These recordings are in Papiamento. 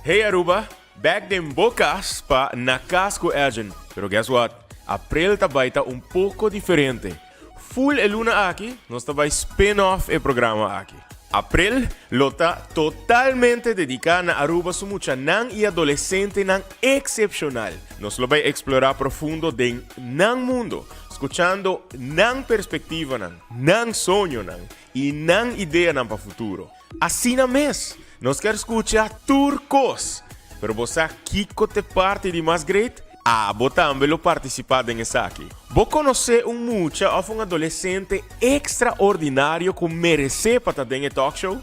Hey Aruba, back den bo cas pa Na Cas cu Edjean. Pero guess what? April ta bay ta un poco diferente. Full e luna aki nos ta bay spin off e programa aki. April lo ta totalmente dedica na Aruba su muchanan y adolescentenan excepcional. Nos lo bay explora profundo den nan mundo, scuchando nan perspectivanan, nan soñonan y nan ideanan pa futuro. Asina mes, nos kier scucha tur cos! Pero bo sa kico t'e parti di mas great? Abo tambe lo participa den esaki. Bo conoce un mucha of un adolescente extraordinario cu merece pa ta den e talkshow?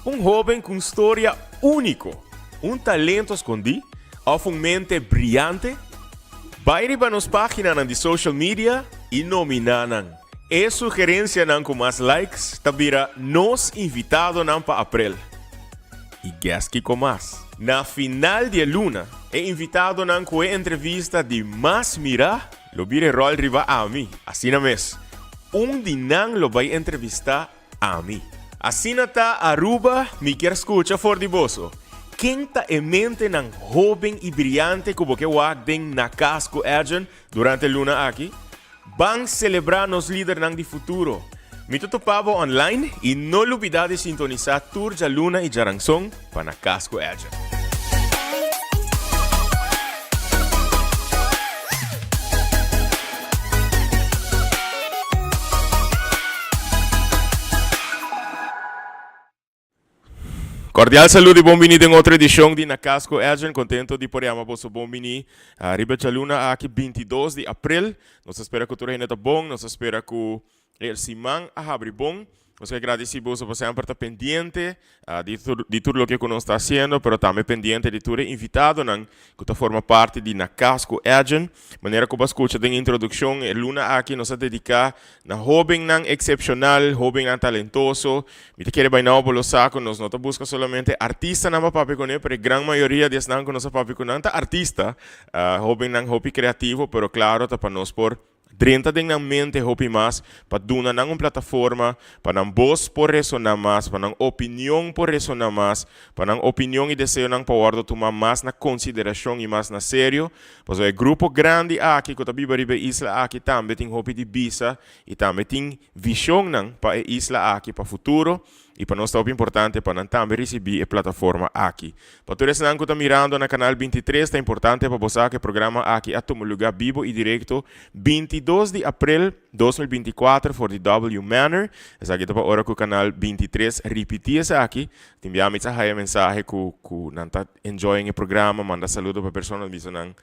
Un hoben cu un storia unico, un talento scondi of un mente briyante? Bay riba nos paginanan di social media y nomina nan. E sugerencianan cu mas likes ta bira nos invitadonan pa aprel. Y guess kico mas? Na final di e luna, e invitadonan cu e entrevista di mas mira lo bira e rol riba ami. Asina mes, un di nan lo bay entrevista ami. Asina ta Aruba, mi kier scucha for di boso. Ken ta e mentenan hoben y briyante cu bo ke wak den Na Cas cu Edjean durante e luna aki? Ban selebrá nos lidernan di futuro! Mi ta topa bo online i no lubidá di sintonisá tur djaluna i djaranson pa Na Cas ku Edjean. Cordial salud y bon bini den otro edicion di Na Cas cu Edjean. Contento di por yama boso bon bini riba djaluna aki 22 di april. Nos ta spera cu tur hende ta bon, nos ta spera cu e siman a habri bon. Nos ke gradici boso pa semper ta pendiente di tur di tur loke cu nos ta haciendo, pero tambe pendiente di tur e invitadonan cu ta forma parti di Na Cas cu Edjean. Manera cu bo a scucha den introduccion, e luna aki nos a dedica na hobennan excepcional, hobennan talentoso. Mi ta kere bay now bo lo sa cu nos no ta busca solamente artistanan pa papia cune, pero e gran mayoria di esnan cu nos a papia cu nan ta artista, hobennan hopi creativo, pero claro ta pa nos por drenta den nan mente hopi mas, pa duna nan un plataforma, pa nan bos por resona mas, pa nan opinion por resona mas, pa nan opinion y deseonan pa wordo tuma mas na consideracion y mas na serio. Pasobra e grupo grandi aki ku ta biba riba e isla aki tambe tin hopi di bisa i tambe tin vishonnan pa e isla aki pa futuro i pa nos ta hopi importante pa nan tambe risibí e plataforma aki. Pa tur esnan ku ta mirando na Kanal 23 ta importante pa bo sa ku e programa aki a tuma lugá bibo i direkto 22 di aprel 2024 for di W Manor. Esaki ta pa ora ku Kanal 23 ripití esaki. Tin bia mi ta haya mensahe ku ku nan ta enjoying e programa, manda saludo pa persona, bisa nan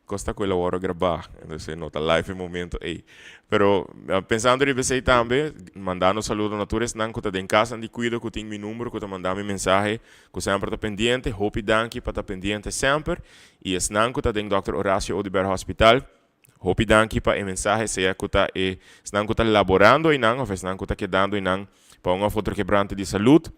cos ta cu el a worde graba, entonces no ta live e momento ey. Pero pensando riba esey tambe, mandando saludo na tur esnan cu ta den casnan di cuido cu tin mi numero, cu ta manda mi mensahe, cu semper ta pendiente, hopi danki pa ta pendiente semper, y esnan cu ta den Dòkter Horacio Oduber Hospital, hopi danki pa e mensahe, sea cu ta e esnan cu ta laborando eynan of esnan cu ta kedando eynan pa un of otro kebrante di salud.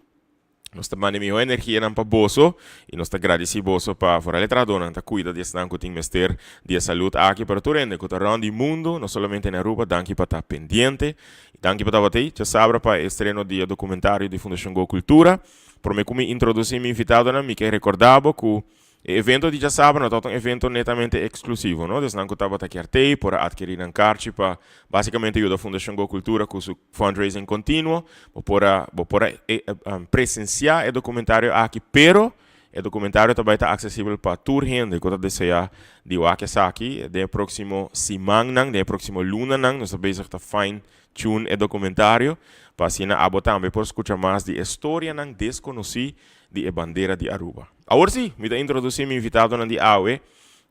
Nos ta manda e mihó energianan pa boso i nos ta gradisí boso pa foral e trahadónan ta kuida di esnan ku tin mester di e salud aki. Pero tur hende ku ta rònt di mundu, no solamente na Aruba, danki pa ta pendiente i danki pa tabata ei djasabra pa e estreno di e dokumentario di Fundashon Go Kultura. Promé ku mi introdusí mi invitadonan, mi ke rekordá bo ku E evento di djasabra no tabata un evento netamente eksklusivo, no. Esnan ku tabata kier tei por a atkerí nan karchi pa basikamente yuda Fundashon Go Kultura ku su fundraising kontinuo. Bo por a bo por a presensiá e dokumentario aki, pero e dokumentario ta bai ta aksesibel pa tur hende ku ta deseá di wak esaki den e próksimo simannan, den e próksimo lunanan. Nos ta bezig ta fine tune e dokumentario pa asina abo tambe por skucha mas di e storianan deskonosí di e bandera di Aruba. Awor sí, mi ta introducí mi invitadonan di awe,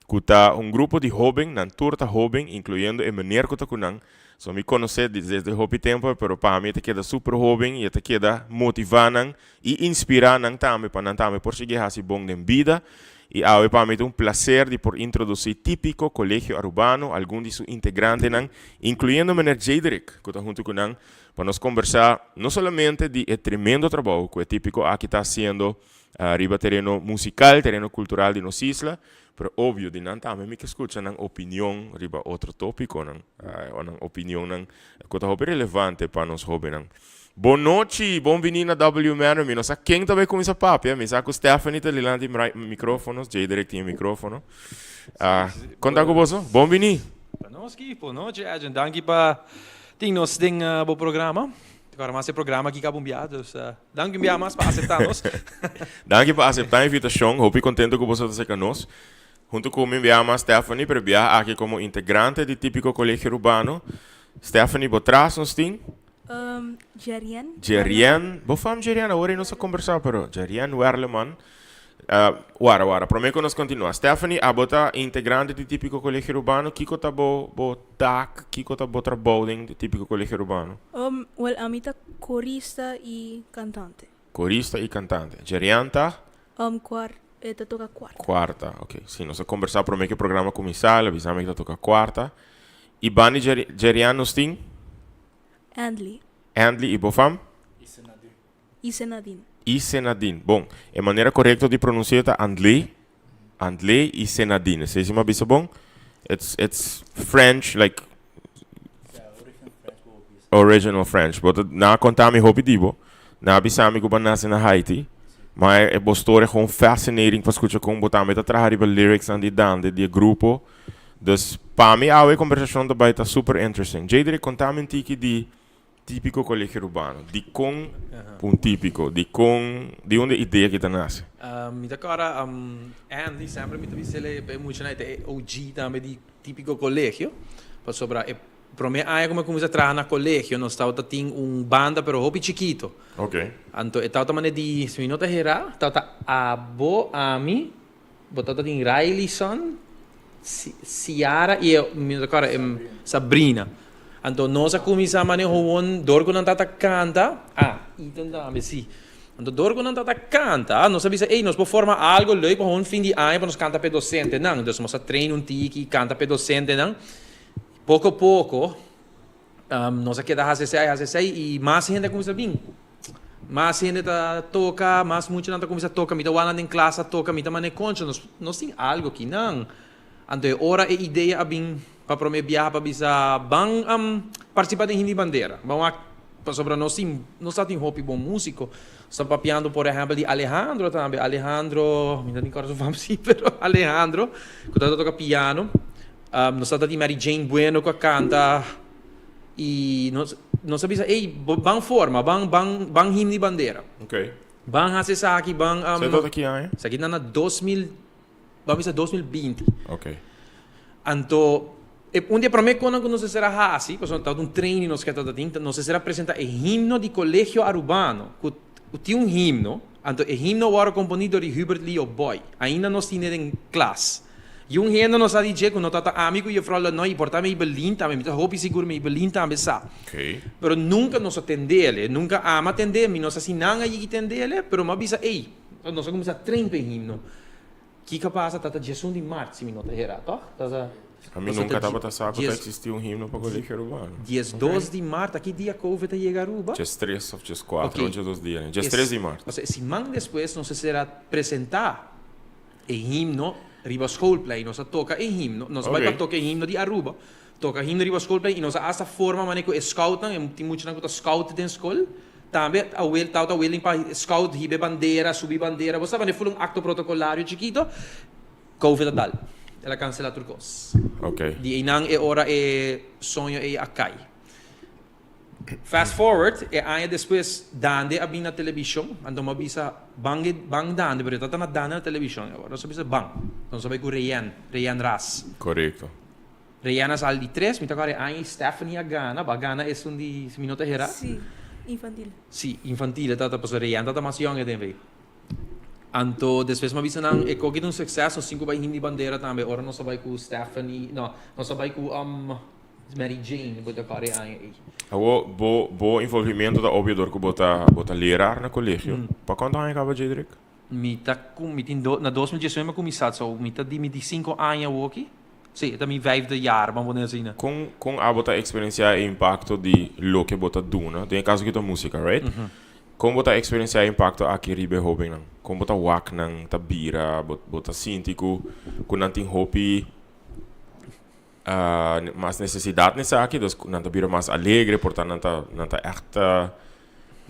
cu ta un grupo di hoben, nan tur ta hoben, incluyendo e meneer cu ta cu nan. So mi conoce desde hopi tempo, pero pa mi e ta keda super hoben y e ta keda motiva nan y inspira nan tambe pa nan tambe por sigui haci bon den bida. Y awe pa mi ta un placer di por introduci Tipico Colegio Arubano, algun di su integrantenan, incluyendo meneer Jaderick, cu ta hunto cu nan, Pa nos kombersá no solamente di e tremendo trabou ku e típiko aki ta hasiendo riba tereno musikal, tereno kultural di nos isla, pero obvio di nan tambe mi ke skucha nan opinion riba otro tópikonan o nan opinionnan ku ta hopi relevante pa nos hóbennan. Bon nochi, bon bini na W Manor. Mi no sa ken ta bay cuminsa papia. Mi sa cu Stephanie ta dilanti microfono, Jaderick tin e microfono. Ah, con ta cu boso? Bon bini. Pa nos ki, bon nochi Edjean. Danki pa tin nos den bo programa. Awor mas e programa aki caba un bia, dus danki un bia mas pa acepta nos. Danki pa acepta e invitacion. Hopi contento cu boso ta cerca nos. Hunto cu mi bia mas Stephanie, pero bia aki como integrante di Tipico Colegio Arubano. Stephanie, bo tras nos tin? Um, Jerien. Jerien, bo fam Jerien, awor nos a conversa, pero Jerien Werleman. Wara, wara, prome cu nos continua. Stephanie, abo ta integrante di Tipico Colegio Arubano. Kico ta bo, bo taak, kico ta bo trabou den Tipico Colegio Arubano? Well, ami ta corista y cantante. Corista y cantante. Jerien ta? E ta toca cuarta. Cuarta, ok. Si, nos a conversa prome cu e programa cuminsa, el a bisa mi cu ta toca cuarta. Y banda di Jerien nos tin? Andley. Andley y bo fam? Isenadin. Isenadin. Bon, e manera corecto di pronuncia ta Andley. Andley Isenadin. Esey si mi a bisa bon? It's, it's French, like original French. Bo ta, nan a conta mi hopi di bo. Nan a bisa mi cu bo a nace na Haiti. Ma e bo storia gewoon fascinating pa scucha con bo tambe ta traha riba lyricsnan di Dande, di e grupo. Dus pa mi awe e conversacion ta bay ta super interesting. Jadrick, conta mi un tiki di Tipico Colegio Urbano. Dicon un tipico? Dicon, di unda e idea aki ta nace? Mi ta corda Andy, semper mi ta bisa el e muchanan e ta e OG tambe di Tipico Colegio, pasobra e prome aña cu mi a cuminsa traha na colegio nos tabata tin un banda pero hopi chikito. Anto e tabata manera di, si mi no ta hera, tabata abo, ami, Bo tabata tin Riley son, Ciara y e mi no ta acorda e Sabrina. Anto nos a cuminsa mane howon dor cu nan tabata canta, ah Ethan tambe si. Anto dor cu nan tabata canta nos a bisa ey nos por forma algo leuk pa hon fin di aña pa nos canta pa e docentenan. Dus nos a train un tiki canta pa e docentenan. Poco poco Nos a keda hasi esei, hasi esei i mas hende a kuminsá bin. Mas hende ta toka, mas muchanan ta kuminsá toka. Mi ta wak nan den klas ta toka, mi ta man'é koncha, nos nos tin algu aki nan. Anto e ora e idea a bin pa promé biaha pa bisa ban partisipá den Hindi Bandera. Ban wak pasobra nos tin nos ta tin hopi bon músiko. Nos ta papiando por ehèmpel di Alejandro tambe. Alejandro, mi no tin kòrda su fam si, pero Alejandro ku tabata toka piano. Nos tabata tin Mary Jane Bueno ku a kanta i nos nos a bisa ey ban forma ban ban ban himno di bandera. Ban hasi esaki ban. Esaki tabata ki aña? Esaki ta na 2000 ban bisa 2020. Anto e un di e prome konan ku nos a ser a hasi pasobra tabata un training nos ke tabata tin nos a ser a presenta e himno di Colegio Arubano ku tin un himno anto e himno a wòrdu komponi dor di Hubert Leo Boy ainda nos tine den klas. I un hende no sa di dje ku no ta ta ami ku Juffrouw Lanoy i por ta Maybelline tambe, mi ta hopi sigur Maybelline tambe sa. Pero nunka nos a tendele, nunka ami a tende, mi no sa si nan a yigi tendele, pero mi a bisa ey, nos a kuminsá train pa e himno. Kiko a pasa? Ta ta diesun di mart si mi no ta hera, tòg? Ta ta. Ami nunka tabata sa ku ta eksistí un himno pa Colegio Arubano. 12 di mart, ta ki dia Covid a yega Aruba? 13 òf 14, un dje dos dia. 13 di mart. Pasobra e siman despues nos a ser a presentá. E himno riba schoolplein. Nos a toca e himno. Nos a bai pa toca e himno di Aruba. Toca himno riba schoolplein y nos a hasta forma manera cu e scoutnan, e tin muchanan cu ta scout den school, tambe a wil, tabata willing pa scout hiba e bandera, subi bandera. Bo sa manera ful un acto protocolario chikito. Covid a dal. El a cancela tur cos. Di eynan e ora e soño ey a cay. Fast forward, e aña despues Dande a bin na televishon, anto mi a bisa ban e ban Dande, pero e tabata na Dande na televishon awor, nos a bisa ban, nos a bai ku Reyen, Reyen Ras. Korekto. Reyen a sali di tres, mi ta kòrda e aña ei Stephanie a gana, bo a gana esun di, si mi no ta hera. Si, infantil. Si, infantil e tabata, pasobra Reyen tabata mas yòn e tempu ei. Anto despues mi a bisa nan e koki ta un sukses, nos tin ku bai hindi bandera tambe, ora nos a bai ku Stephanie, no, nos a bai ku Mary Jane bo ta kòrda e aña ei. Awor bo bo involvimento ta obvio dor ku bo ta bo ta leraar na kolegio. Pa kuantu aña kaba Jedrick? Mi ta ku mi tin do na 2019 mi a kuminsá so mi ta di mi di sinku aña awoki. Sí e ta mi vijfde jaar ban pone asina. Kon kon abo ta eksperensiá e impakto di loke bo ta duna den e kaso aki ta músika right? Kon bo ta eksperensiá e impakto aki riba e hóbennan? Kon bo ta wak nan ta bira bo bo ta sinti ku ku nan tin hopi Mas necesidad na esaki, dus nan ta bira mas alegre, por ta nan ta, nan ta echt.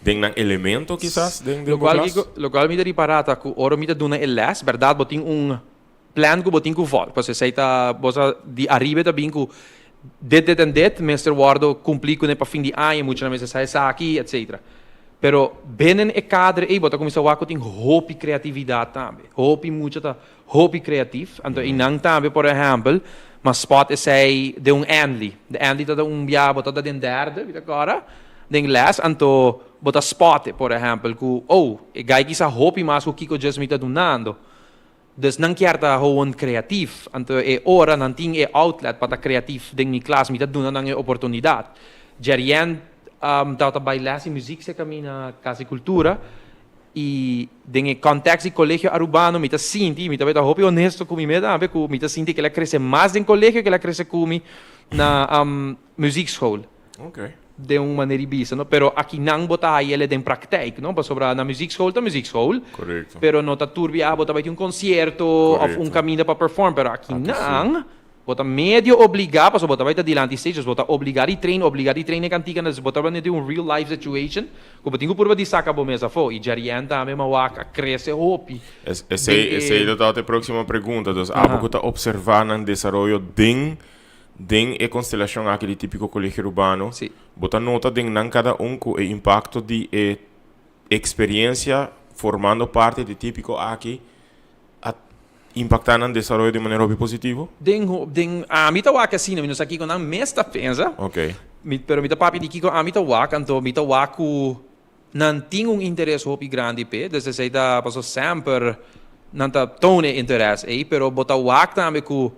Den nan elemento kisas den den bo Locual klas? kiko, locual mi ta ripara ta cu ora mi ta duna e les, berdad bo tin un plan cu bo tin cu volg. Pasobra esey ta, bo sa di ariba e ta bin cu dit, dit en dit mester wordo cumpli cune pa fin di aña, muchanan mester sa esaki, etcetera. Pero binnen e kader ey bo ta cuminsa wak cu tin hopi creatividad tambe. Hopi mucha ta hopi creatief. Anto eynan tambe, por ehempel, m'a spot esey den un Andy. De Andy ta un bia bo ta den derde, mi ta acorda, den les, anto bo ta spot e, por ehempel, cu oh, e guy ki sa hopi mas cu kico djes mi ta dunando. Dus nan kier ta gewoon creatief. Anto e ora nan tin e outlet pa ta creatief den mi klas, mi ta duna nan e oportunidad. Jerien tabata bay les di muziek cerca mi na Cas di Cultura. I den e context di Colegio Arubano mi ta sinti, mi ta bay ta hopi honesto cu mi mes tambe, cu mi ta sinti cu el a crece mas den colegio cu el a crece cu mi na muziekschool. Den un manera di bisa, no? Pero akinan bo ta haya el den praktijk, no? Pasobra na muziekschool ta muziekschool. Pero no ta tur biaha bo ta bay tin un concierto of un caminda pa perform. Pero akinan Bo ta medio obligá, pasobra bo ta bai ta dilanti stage, dus bo ta obligá di train, obligá di train e kantikanan, dus bo ta bai den un real life situation ku bo tin ku purba di saka bo mes afó. I Jarienne tambe mawak a krese hopi Es, den esei, e. esei lo tabata e próksimo pregunta. Dus abo ku ta opservá nan desaroyo den, den e konstelashon aki di Típiko Kolegio Rubano, bo ta nota den nan kada un ku e impakto di e eksperiencia formando parti di Típiko aki a Impacta nan desaroyo di manera hopi positivo? Den den ami ta wak asina, mi no sa kiko nan mes ta pensa. Ok. Mi pero mi ta papia di kiko ami ta wak, anto mi ta wak ku nan tin un interes hopi grandi p'e, dus esei ta paso semper nan ta toon e interes ei, pero bo ta wak tambe ku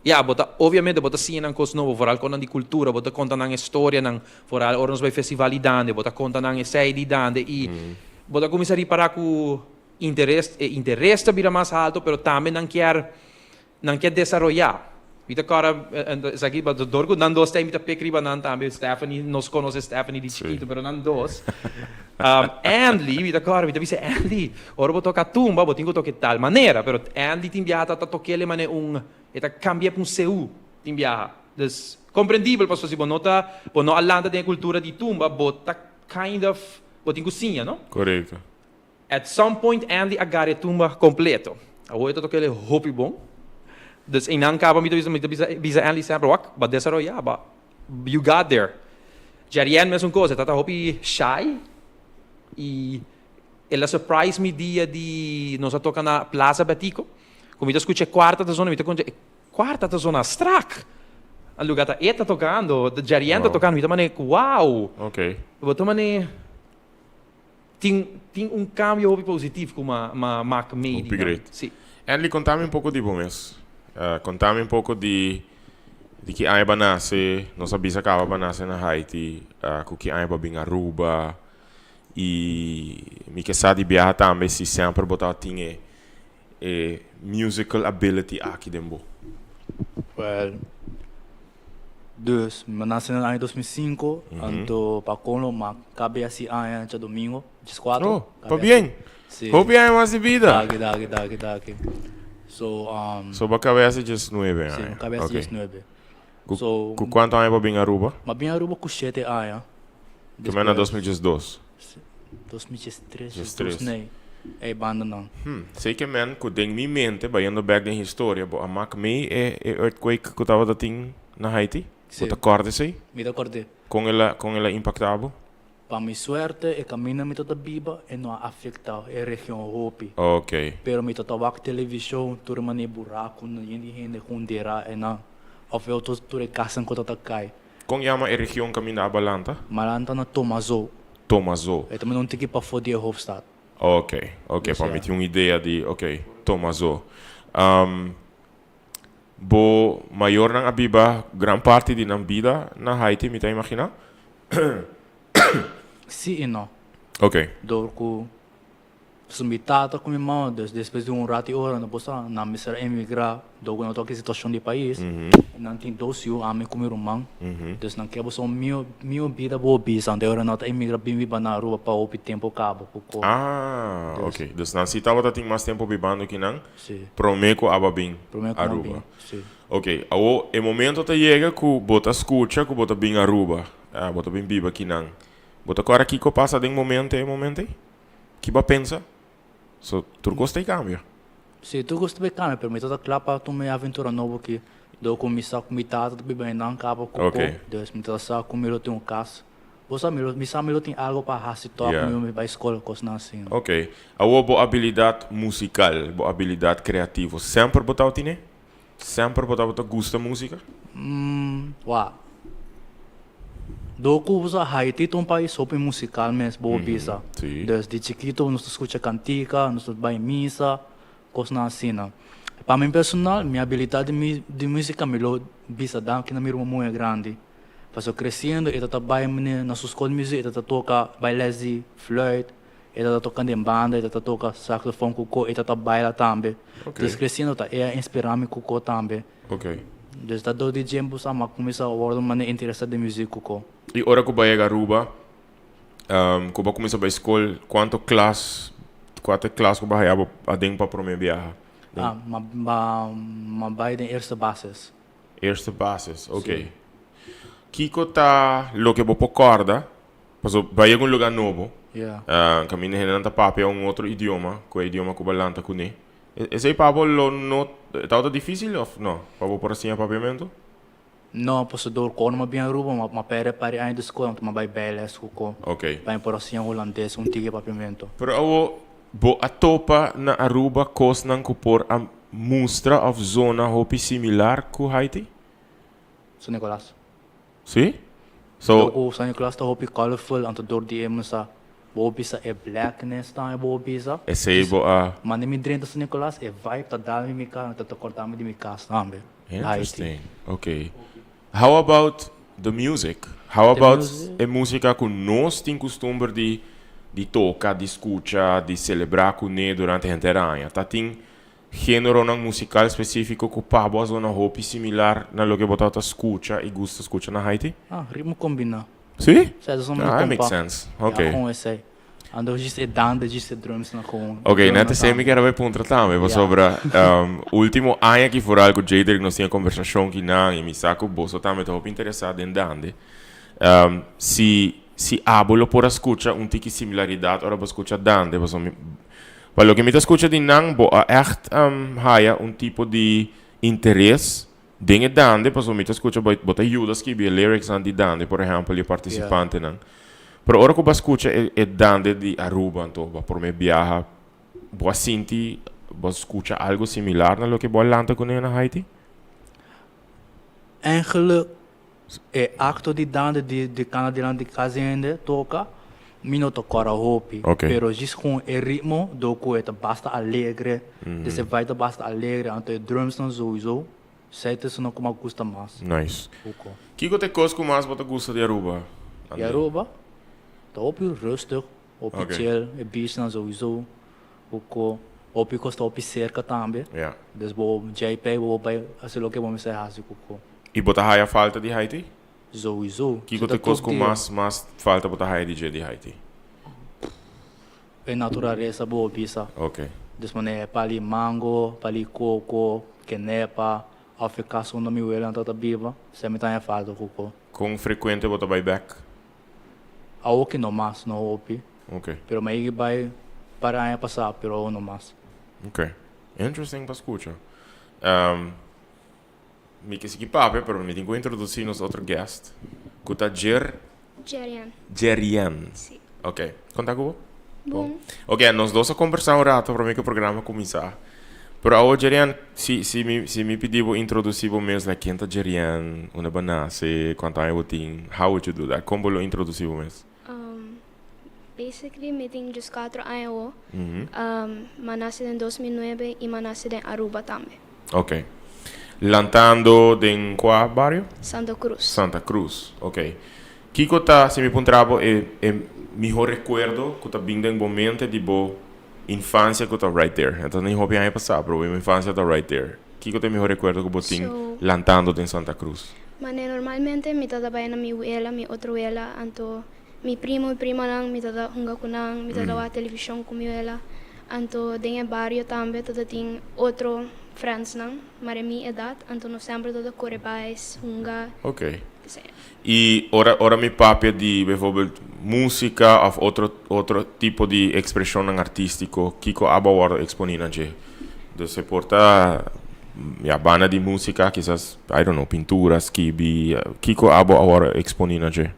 ya bo ta obviamente bo ta siña nan kos nobo, vooral konan di kultura, bo ta konta nan e storianan, vooral ora nos bai festival di dande, bo ta konta nan esei di dande i bo ta kuminsá ripará ku Interes, e interes ta bira mas halto, pero tambe nan kier, nan kier desaroyá. Mi ta kòrda, esaki dor ku nan dos ta ei mi ta pek riba nan tambe, Stephanie, nos konosé Stephanie di chikitu, pero nan dos. Andy, mi ta kòrda, mi ta bisa Andy, ora bo toka tumba, bo tin ku toka e tal manera, pero Andy tin biaha ta tok'el e manera un, e ta kambia pa un seú, tin biaha. Dus, komprendibel, pasobra si bo no ta, bo no a lanta den e kultura di tumba, bo ta kind of, bo tin ku siña, no? Korekto. At some point Andy a gara e tumba completo. Awor e ta toca el hopi bon. Dus einan caba mi ta bisa, mi ta bisa, bisa Andy semper, wak, ba desaroya, ba, you got there. Jerianne mesun cos, e tata hopi shy y el a surprise mi dia di nos a toca na Plaza Betico, cu mi ta scucha e cuarta ta zona, mi ta concha e cuarta ta zona strak. A lugar ta e ta tocando, Jerianne ta tocando, mi ta mane, wow. Bo ta mane. Tin tin un cambio hopi positief cu m'a m'a mak mee di Hopi nan. great. Si. Andy, contami un poco di bo mes. Contami un poco di di ki aña bo a nace. Nos a bisa caba bo a nace na Haiti. Cu ki aña bo a bin Aruba. Y mi ke sa di biaha tambe si semper bo tabatin e e musical ability aki den bo. Well, dus mi a nace na aña 2005, anto pa colmo mi cabe haci aña djadomingo, diescuatro. Oh, pabien! Si. Hopi aña mas di bida! Daki, daki, daki, daki. So, um. So bo a cabe haci diesnuebe aña? Si, mi a cabe haci diesnuebe. Ku, So. ku cuanto aña bo a bin Aruba? Mi a bin Aruba cu shete aña. Te mena 2012? 2013, 2012 nee, e bandanan. Hmm, sei ke men ku den mi mente, bayendo bek den historia, bo a mak mee e e earthquake ku tabata tin na Haiti? Sí. Bo ta kòrda esei? Mi ta kòrd'é. Kon el a kon el a impaktá bo? Pa mi suerte e kaminda mi ta biba e no a afektá e region hopi. Oké. Pero mi ta wak televishon tur manera burakunan yen di hende hunderá einan òf e otro tur e kasnan ku ta kai. Kon yama e region kaminda aba lanta? Malanta na Tomazo. Tomazo. E ta manda un tiki pafó di e hofstad. Ok, ok, pa mi tin un idea di, ok, Tomazo. Um, bo mayornan a biba gran parti di nan bida na Haiti, mi ta imaginá? Sí i no. Ok. Dor ku Su mi tata ku mi mama dus despues di un rat i ora no por sa nan mester a emigra dor ku nan toka e situacion di pais nan tin dos yu ami ku mi ruman dus nan ke bo sa un mio mio bida bo bisa anto e ora nan ta emigra bin biba na Aruba pa hopi tempo kaba ku ko Ah dus ok dus nan si tabata tin mas tempo bibando kinan si prome ku aba bin prome ku nan Aruba bin si. Ok awo e momento ta yega ku bo ta skucha ku bo ta bin Aruba bo ta bin biba kinan. Bo ta kòrda kiko pasa den momento e momento ei? Ki bo a pensa? So, tur kos ta e kambia. Si, tur kos ta bay kambia, pero mi ta ta kla pa tuma e aventura nobo aki. Dor ku mi sa ku mi tata ta biba einan kaba ku ko, dus mi ta sa ku mi lo tin un kas. Bo sa, mi lo, mi sa mi lo tin algo pa hasi tòg, mi lo bay skol, kosnan asina. Ok. Awor bo abilidat musikal, bo abilidat kreativo, semper bo tabata tine? Semper bo tabata gusta músika? Wak. Dor ku bo sa Haiti ta un pais hopi musikal mes bo bisa. Dus di chikito nos ta skucha kantika, nos ta bai misa, kosnan asina. Pa mi personal, mi abilidat di músika mi lo bisa danki na mi ruman muhé grandi. Pasobra kresiendo e ta ta bai na su skol di músika e ta ta toka bai lès di fluit, E ta ta toca den banda, e ta ta toca saxofon cu co, e ta ta baila tambe. Dus creciendo ta e a inspira mi cu co tambe. Dus ta door di djempo sa mi a cuminsa wordo mane interesa den music cu co. Y ora cu bo a yega Aruba, cu bo a cuminsa bay scol, cuanto klas, cua ta e klas cu bo a haya bo aden pa prome biaha? Ah, mi a bay den eerste basis. Eerste basis, ok. Kico ta loke bo por corda Paso bai yega un lugar nobo, kaminda hendenan ta papia un otro idioma ku e idioma ku bo a lanta kuné. Esei pa bo lo no tabata difísil òf no pa bo por a siña papiamentu? No, paso dor ku ora mi a bin Aruba mi a pèrdè par di aña di skol anto mi a bai bijles ku ko pa mi por a siña hulandes un tiki papiamentu. Pero awo bo a topa na Aruba kosnan ku por a mustra òf zona hopi similar ku Haiti? San Nicolas. Sí? So. Dor ku San Nicolas ta hopi colorful anto dor di e mesa bo bisa e blackness tambe bo bisa. Esei bo a. Manda mi drenta San Nicolas e vibe ta dal mi mi kara ta korta mi di mi kas tambe. Interesting. Ok. How about the music? How about e musica ku nos tin kustumber di di toka, di skucha, di selebrá kuné durante henter aña? Ta tin Géneronan musical specífico cu pa bo a zona hopi similar na loke bo tabata scucha y gusta scucha na Haiti? Ah, ritmo combina. Sí? Sa esaki mi Ah, it makes compa. sense. Ok. Ya, con esey. Anto djis e dande, djis e drums na con. Ok, net esey mi kier a bay puntra tambe, pasobra ultimo aña aki vooral cu Jadrick nos tin e conversacion kinan y mi sa cu boso tambe ta hopi interesa den dande. Si si abo lo por a scucha un tiki similaridad ora bo scucha dande, pasobra mi Pa loke mi ta skucha di nan, bo a ègt haya un tipo di interes den e dande, pasobra mi ta skucha bo bo ta yuda skibi e lyricsnan di dande, por ehèmpel, di e partisipantenan. Pero ora ku bo a skucha e e dande di Aruba anto bo a promé biaha, bo a sinti bo a skucha algu similar na loke bo a lanta kuné na Haiti? Eigenlijk E acto di dande di di cana dilanti casi hende toca mi no ta cora hopi pero djis con e ritmo do cu e ta basta alegre dus e vibe ta basta alegre anto e drumsnan souiso esey ta esnan cu mi a gusta mas. Nice. Kico ta e cos cu mas bo ta gusta di Aruba, Andy? Di Aruba ta hopi rustig, hopi chill, e beachnan souiso cu hopi cos ta hopi cerca tambe dus bo JP bo bay haci loke bo mester haci cu. I bo ta haya falta di Haiti? Souiso. Kiko ta e kos ku mas mas falta bo ta haya di dje di Haiti? E naturalesa bo bisa. Ok. Dus manera e pali mango, pali koko, kenepa, òf e kas unda mi welanan ta ta biba, esei mi ta haya falta ku ko. Kon frekuente bo ta bai bèk? Awoki no mas, no hopi. Ok. Pero mi a yega bai par aña pasá, pero awo no mas. Ok. Interesting pa skucha. Mi ke sigui papia, pero mi tin ku introdusí nos otro guest, ku ta Jer. Jerian. Jerian. Sí. Ok. Kon ta ku bo? Bon. Ok, nos dos a kombersá un rato promé ku e programa kuminsá. Pero awor, Jerian, si, si mi, si mi pidi bo introdusí bo mes, like, ken ta Jerian, unda bo a nase, kuantu aña bo tin, how would you do that? Kon bo lo introdusí bo mes? Basically, mi tin dieskuatro aña awor. Mi a nase den 2009 i mi a nase den Aruba tambe. Ok. Lantando den kua bario? Santa Cruz. Santa Cruz, ok. Kiko ta, si mi puntra bo, e e mihó rekuerdo ku ta bin den bo mente di bo infansia ku ta right there? E ta ni hopi aña pasá, pero bo infansia ta right there. Kiko ta e mihó rekuerdo ku bo tin lantando den Santa Cruz? Mane normalmente mi ta ta bai na mi wela, mi otro wela, anto mi primo i primanan mi ta ta hunga ku nan, mi ta ta wak televishon ku mi wela. Anto den e bario tambe ta ta tin otro friendsnan mare mi edat, anto nos semper ta ta kore bais, hunga. Ok. Si. Y ora mi papia di bijvoorbeeld musica of otro tipo di expresionnan artistico, kico abo a wordo exponi na dje? Dus e por ta, ya, banda di musica, kisas, I don't know, pintura, skibi, kico abo a wordo exponi na dje?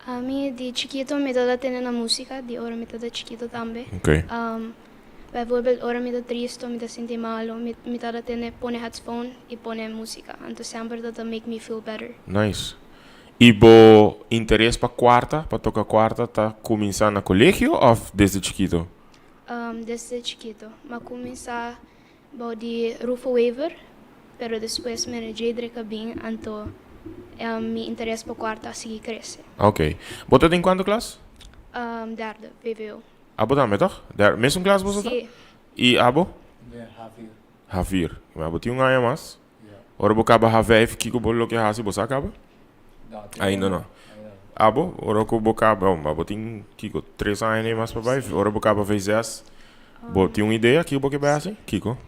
Ami di chikito mi tabata tende na musica, di ora mi tabata chikito tambe. Bijvoorbeeld ora mi ta tristo, mi ta sinti malo, mi tabata tende pone headphone y pone musica. Anto semper tabata make me feel better. Nice. Y bo interes pa cuarta, pa toca cuarta ta cuminsa na colegio of desde chikito? Desde chikito. M'a cuminsa Bou di Rufo Wever, pero despues Mary Jadrick a bin, anto mi interes pa cuarto a sigui crece. Ok. Bo ta den cuanto klas? Derde, VWO. Abo tambe toch? Derde. Mesun klas boso ta? Si. Y abo? Den H4. H4. Ma bo tin un aña mas. Ja. Ora bo caba H5, kico bo lo ke haci? Bo sa caba? No, te Ainda no. Ainda no. Abo, ora cu bo caba, oh, ma bo tin kico, tres aña nei mas pa bay, ora bo caba V6, bo tin un idea kico bo ke bay haci? Kico?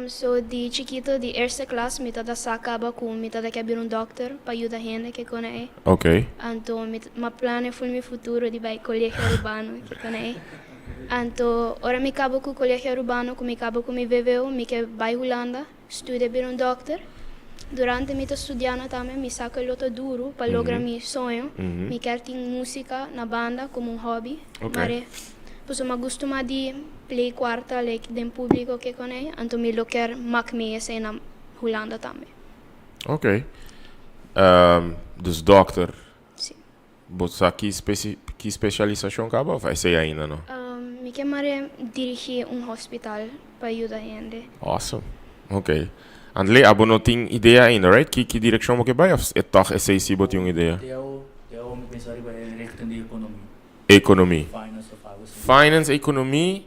So di chikito, di eerste klas, mi tabata sa caba cu mi tabata ke bira un dokter pa yuda hende ke con ei. Anto mi m'a plania ful mi futuro di bay Colegio Arubano ke con ei. Anto ora mi caba cu Colegio Arubano, cu mi caba cu mi VWO, mi ke bay Hulanda. Studia bira un dòkter. Durante mi ta studiando tambe mi sa ku e lo ta duru pa logra mi soño. Mi kier tin músika na banda komo un hòbi. Mare pasobra mi a gustuma di play kuarta like den públiko ke kon ei, anto mi lo kier mak mi esei na Hulanda tambe. Oké. Dus dòkter. Si. Bo sa ki ki specialisacion caba of esey ainda no? Mi ke mare dirigi un hospital pa yuda hende. Awesome. Ok. Andley, abo no tin idea ainda, right? Ki ki direccion bo ke bay of e toch esey si bo tin un idea? Te awo, te awo mi pensa riba e richting di economie. Economie. Finance of algo asina. Finance, economie,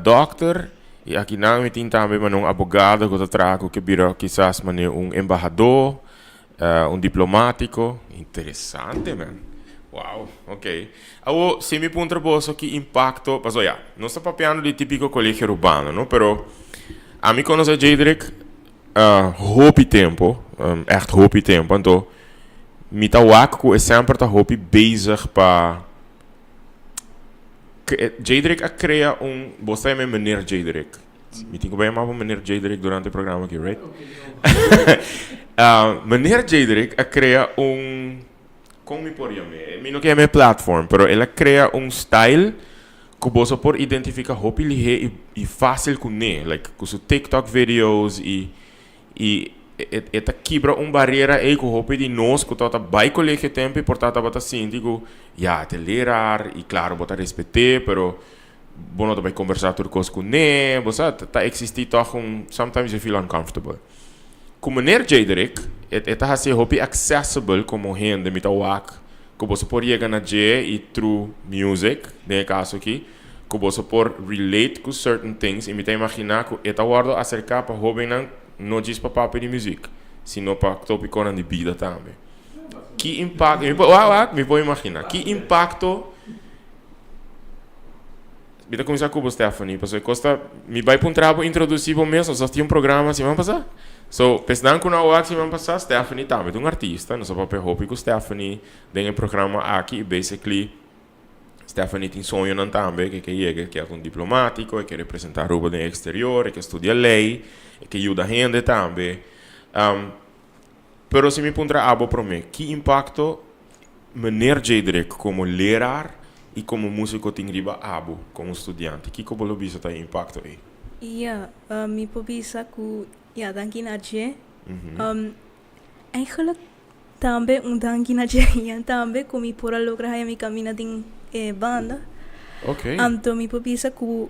dokter, y aki nan mi tin tambe mane un abogado cu ta traha cu ke bira kisas mane un embahador. Un diplomatico. Interesante man. Wow, ok. Awo, si mi puntra boso ki impacto, paso ya, nos ta papiando di tipico colegio Arubano, no? Pero ami conoce Jadrick hopi tempo, echt hopi tempo, anto mi ta wak cu e semper ta hopi bezig pa Jadrick a crea un, bo sa yama e meneer Jadrick. Mi tin ku bai yama bo meneer Jadrick durante e programa aki, right? Meneer Jadrick a krea un, kon mi por yam'é? Mi no ke yam'é platform, pero el a krea un style ku boso por identifiká hopi lihé i i fásil kuné. Like ku su TikTok videos i i e ta kibra un barera ei ku hopi di nos ku tabata bai kolegio tempu i por ta tabata sinti ku ya, e ta leraar i klaro bo ta respet'é, pero Bo no ta bai conversa tur cos cu ne, bo sa, ta existi toch un, sometimes you feel uncomfortable. Cu meneer Jaderick, e e ta haci hopi accessible como hende, mi ta wak cu boso por yega na dje y through music, den e caso aki, cu boso por relate cu certain things y mi ta imagina cu e ta wordo acerca pa hobennan no djis pa papia di music, sino pa topiconan di bida tambe. Ki impacto, mi por, wak wak, mi por imagina, ki impacto. Mi ta cuminsa cu bo Stephanie, pasobra e cos ta, mi bay puntra bo introduci bo mes, nos a tin un programa siman pasa. So, pesnan cu no a wak siman pasa, Stephanie tambe ta un artista, nos a papia hopi cu Stephanie den e programa aki y basically Stephanie tin soñonan tambe, ke ke yega, e kier ta un diplomatico, e ke representa Aruba den exterior, e ke studia ley, e ke yuda hende tambe. Pero si mi puntra abo prome, ki impacto Meneer Jadrick como leraar y como musico tin riba abo como studiante? Kico bo lo bisa ta e impacto ey? Ja, mi por bisa cu ja, danki na dje. Eigenlijk tambe un danki na dje ja tambe cu mi por a logra haya mi camina den e banda. Anto mi por bisa cu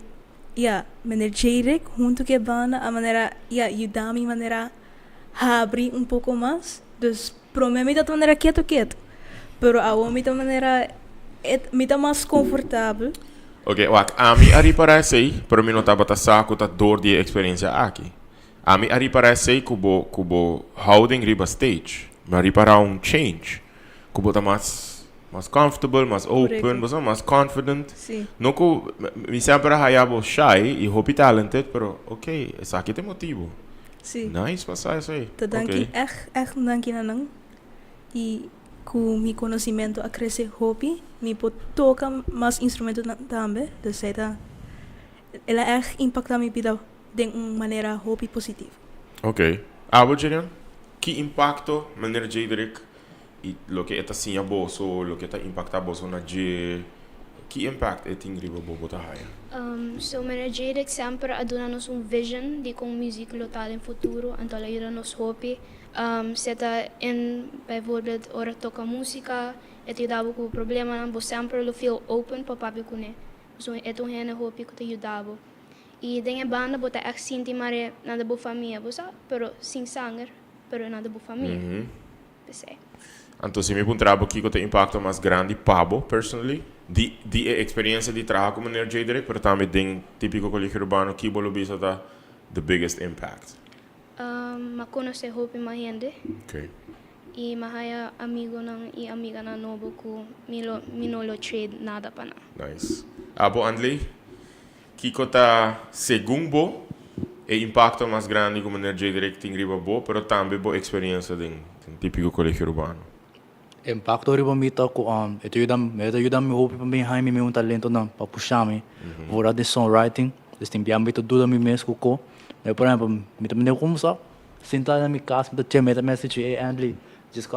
ja, meneer Jadrick hunto cu e banda a manera ja yuda mi manera habri un poco mas. Dus prome mi ta ta manera keto keto, pero awor mi ta manera et mi ta mas confortabel. Ok, wak, ami a ripara esey, pero mi no tabata sa cu ta door di e experiencia aki. Ami a ripara esey cu bo cu bo houding riba stage. Mi a ripara un change, cu bo ta mas mas comfortable, mas open, Correcto. bo sa, mas confident. Sí. No cu mi semper a haya bo shy y hopi talented, pero ok, esaki ta e motibo. Sí. Nice pa sa esey. Ta danki Ok. echt, echt un danki na nan. Y cu mi conocimento a crece hopi, mi por toca mas instrumento tambe, dus esey ta, el a echt impacta mi bida den un manera hopi positivo. Ok. Abo, Jerian? Ki impacto meneer Jadrick y loke e ta siña boso, loke ta impacta boso na dje, ki impact e tin riba bo, bo ta haya? So meneer Jadrick semper a duna nos un vision di con muziek lo ta den futuro, anto el a yuda nos hopi Seta in bijvoorbeeld ora toca musica, e ta yuda bo cu bo problemanan, bo semper lo feel open pa papia cune. Pasobra e ta un hende hopi cu ta yuda bo. Y den e banda bo ta echt sinti mare nan ta bo famia, bo sa, pero sin sanger, pero nan ta bo famia. P'esey. Anto si mi puntra bo kico ta e impacto mas grandi pa bo personally di di e experiencia di traha cu meneer Jadrick, pero tambe den Tipico Colegio Urbano, ki bo lo bisa ta the biggest impact? M'a konosé hopi mas hende i m'a haya amigonan i amiganan nobo ku mi lo mi no lo trade nada pa nan. Nice. Abo Andley, kiko ta segun bo e impakto mas grandi ku Meneer Jadrick tin riba bo pero tambe bo eksperiencia den Típico Colegio Urbano? Impakto riba mi ta ku e ta yuda mi e ta yuda mi hopi pa mi haña mi un talentonan pa pusha mi vooral den songwriting. Dus tin bia mi ta duda mi mes ku ko. Por ehempel mi ta mende kumsa sinta na mi kas mi ta chema mi ta message ey Andley djis ku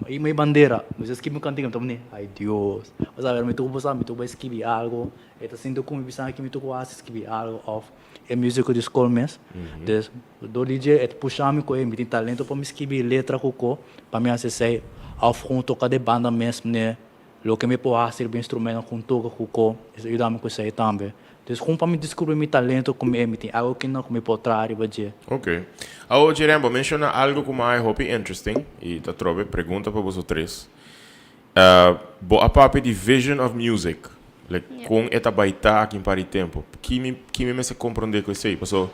i mi bandera mi ta skibi un kantika mi ta pone ay Dios osea mi ta kumsa mi ta bai skibi algo e ta sinti ku mi bisa ki mi ta ku hasi skibi algo of e musico di skol mes dus Dor di dje e ta pusha mi ku e mi tin talento pa mi skibi letra ku ko pa mi hasi esei òf kon toka den banda mes mne loke mi por hasi riba instrumento kon toka ku ko e ta yuda mi ku esei tambe. Dus kon pa mi diskubri mi talento ku mi e mi tin algu kinan ku mi por traha riba dje. Ok. Awo Jerem bo menshona algu ku mi hopi interesting i ta trobe pregunta pa boso tres. Bo a papia di vision of music, like kon e ta bai ta aki un par di tempu. Ki mi ki mi mester komprondé ku esei? Paso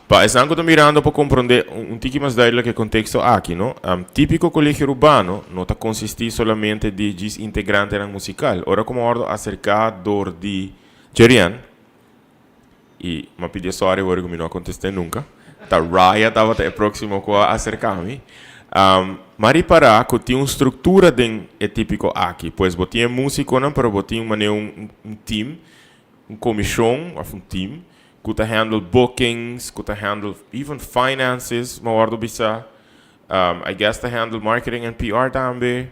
pa esnan ku ta mirando por komprondé un tiki mas duidelijk e konteksto aki, no? Típiko Kolegio Urbano no ta konsistí solamente di djis integrantenan musikal. Ora ku mi a wòrdu aserká dor di Jerian, I m'a pidié sorry wor ku mi no a kontest'é nunka. Ta Raya tabata e próksimo ku a aserká mi. M'a ripará ku tin un struktura den e típiko aki. Pues bo tin e músikonan, pero bo tin manera un un team, un komishon òf un team ku ta handle bookings, ku ta handle even finances, m'a wòrdu bisa. I guess ta handle marketing and PR tambe.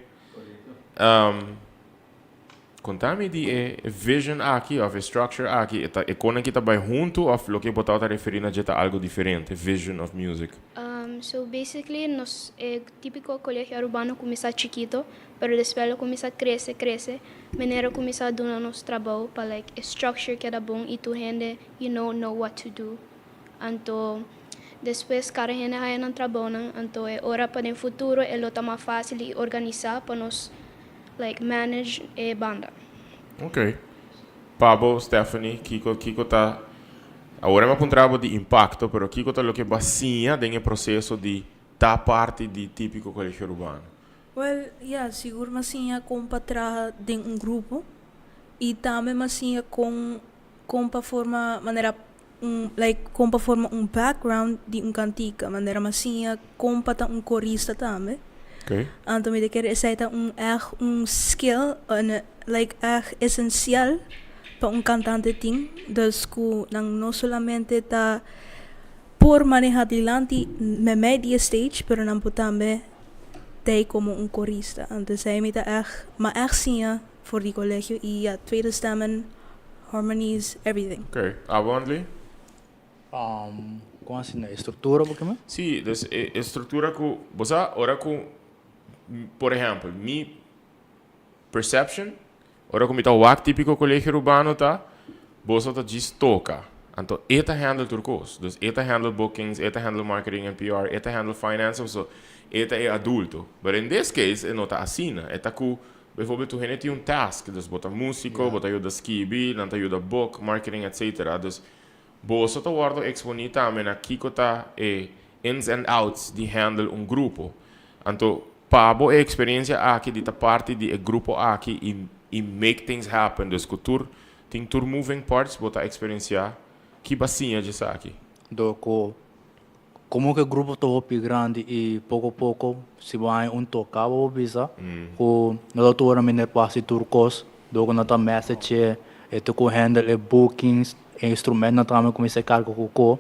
Konta mi di e vision aki of e structure aki, e ta e konan ki ta bai huntu of loke bo tabata referi na dje ta algo diferente, vision of music? So basically nos e típico Colegio Arubano cuminsa chikito, pero despues lo cuminsa crece crece, meneer a cuminsa duna nos trabou pa like e structure keda bon y tur hende you know know what to do. Anto despues cada hende haya nan trabounan, anto e ora pa den futuro e lo ta mas facil y organisa pa nos like manage e banda. Ok. Pa bo Stephanie, kiko kiko ta, awor mi a puntra bo di impacto, pero kiko ta loke bo a siña den e proceso di ta parti di Tipico Colegio Urbano? Well, ya, sigur mi a siña kon pa traha den un grupo y tambe mi a siña kon kon pa forma manera un like kon pa forma un background di un kantika manera mi a siña kon pa ta un korista tambe. Anto mi ta kere esei ta un èg un skill un like èg esensial pa un kantante tin dus ku nan no solamente ta por maneha dilanti meimei di e stage pero nan por tambe tei komo un korista anto esei mi ta èg mi a èg siña for di colegio y ya tweede stemmen, harmonies, everything. Ok, abo Andley? Con asina? E structura bo keme? Sí, dus e e structura cu bo sa ora cu por ehempel mi perception ora cu mi ta wak tipico Colegio Urbano ta boso ta djis toca anto e ta handle tur cos dus e ta handle bookings e ta handle marketing and PR e ta handle finance so e ta e adulto but in this case e no ta asina e ta cu Bijvoorbeeld tur hende tin un task, dus bo ta músiko, bo ta yuda skibi, nan ta yuda book, marketing etcetera. Dus boso ta wòrdu eksponí tambe na kiko ta e ins and outs di handle un grupo. Anto pa bo e eksperensia aki di ta parti di e grupo aki i i make things happen, dus ku tur tin tur moving parts bo ta eksperensiá, ki bo a siña dje esaki? Dor ku. Como cu e grupo ta hopi grandi y poco poco si bo haña un toca bo por bisa cu no ta tur ora miner por haci tur cos dor cu no ta message e ta cu handle e bookings e instrumentnan tambe cuminsa carga cu co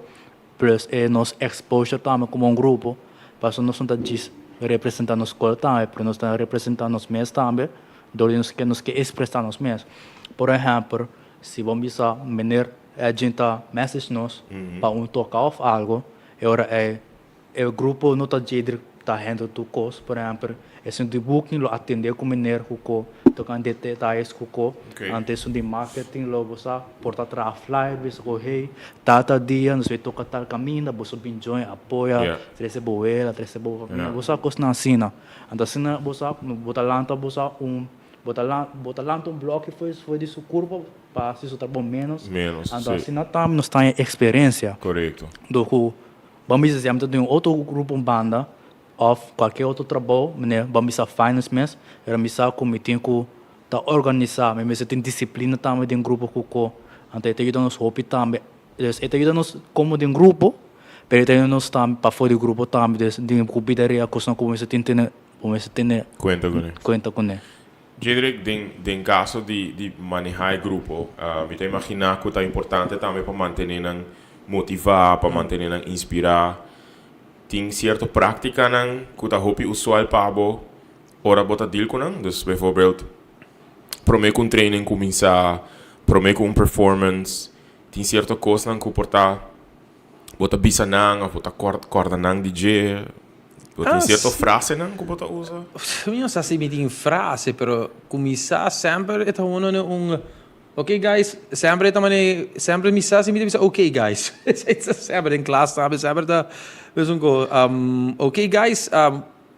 plus e nos exposure tambe como un grupo pasobra nos no ta djis representa nos scol tambe pero nos ta representa nos mes tambe dor di nos ke nos ke expresa nos mes. Por ehempel si bo bisa meneer Edgin ta message nos pa un toka of algo, e ora ei e grupo no ta djedri ta handle tur kos. Por ehempel, esun di booking lo atende ku meneer ku ko tokante detayes ku ko. Anto esun di marketing lo bo sa por ta traha flyer bisa ku hey, tal tal dia nos bay toka tal kaminda, boso bin join, apoya, trese bo wela, trese bo famia, bo sa kosnan asina. Anto asina bo sa bo ta lanta bo sa un bo ta bo ta lanta un bloki for di su kurpa. Pa hasi su trabou menos. Menos, Anto sí. asina tambe nos ta haña experiencia. Korekto. Dor ku ban bisa si ami ta den un otro grupo un banda òf kualke otro trabou, manera ban bisa finance mes, pero mi sa ku mi tin ku ta organisá, mi mester tin disiplina tambe den grupo ku ko. Anto e ta yuda nos hopi tambe. Dus e ta yuda nos komo den grupo, pero e ta yuda nos tambe pafó di grupo tambe. Dus den ku bida real kosnan ku bo mester tin tene, bo mester tene Kuenta kuné. kuenta kuné. Jedrick, den den caso di di maneha e grupo, mi ta imagina cu ta importante tambe pa mantene nan motiva, pa mantene nan inspira. Tin cierto practicanan cu ta hopi usual pa bo ora bo ta deal cu nan? Dus bijvoorbeeld, prome cu un training cuminsa, prome cu un performance, tin cierto cosnan cu por ta Bo ta bisa nan of bo ta corda nan di dje? Bo tin cierto frasenan cu bo ta usa? Mi no sa si mi tin frase, pero cu mi sa semper e ta uno ne un ok guys, semper e ta mane, semper mi sa si mi ta bisa ok guys. Semper den klas tambe semper ta mesun cos. Ok guys,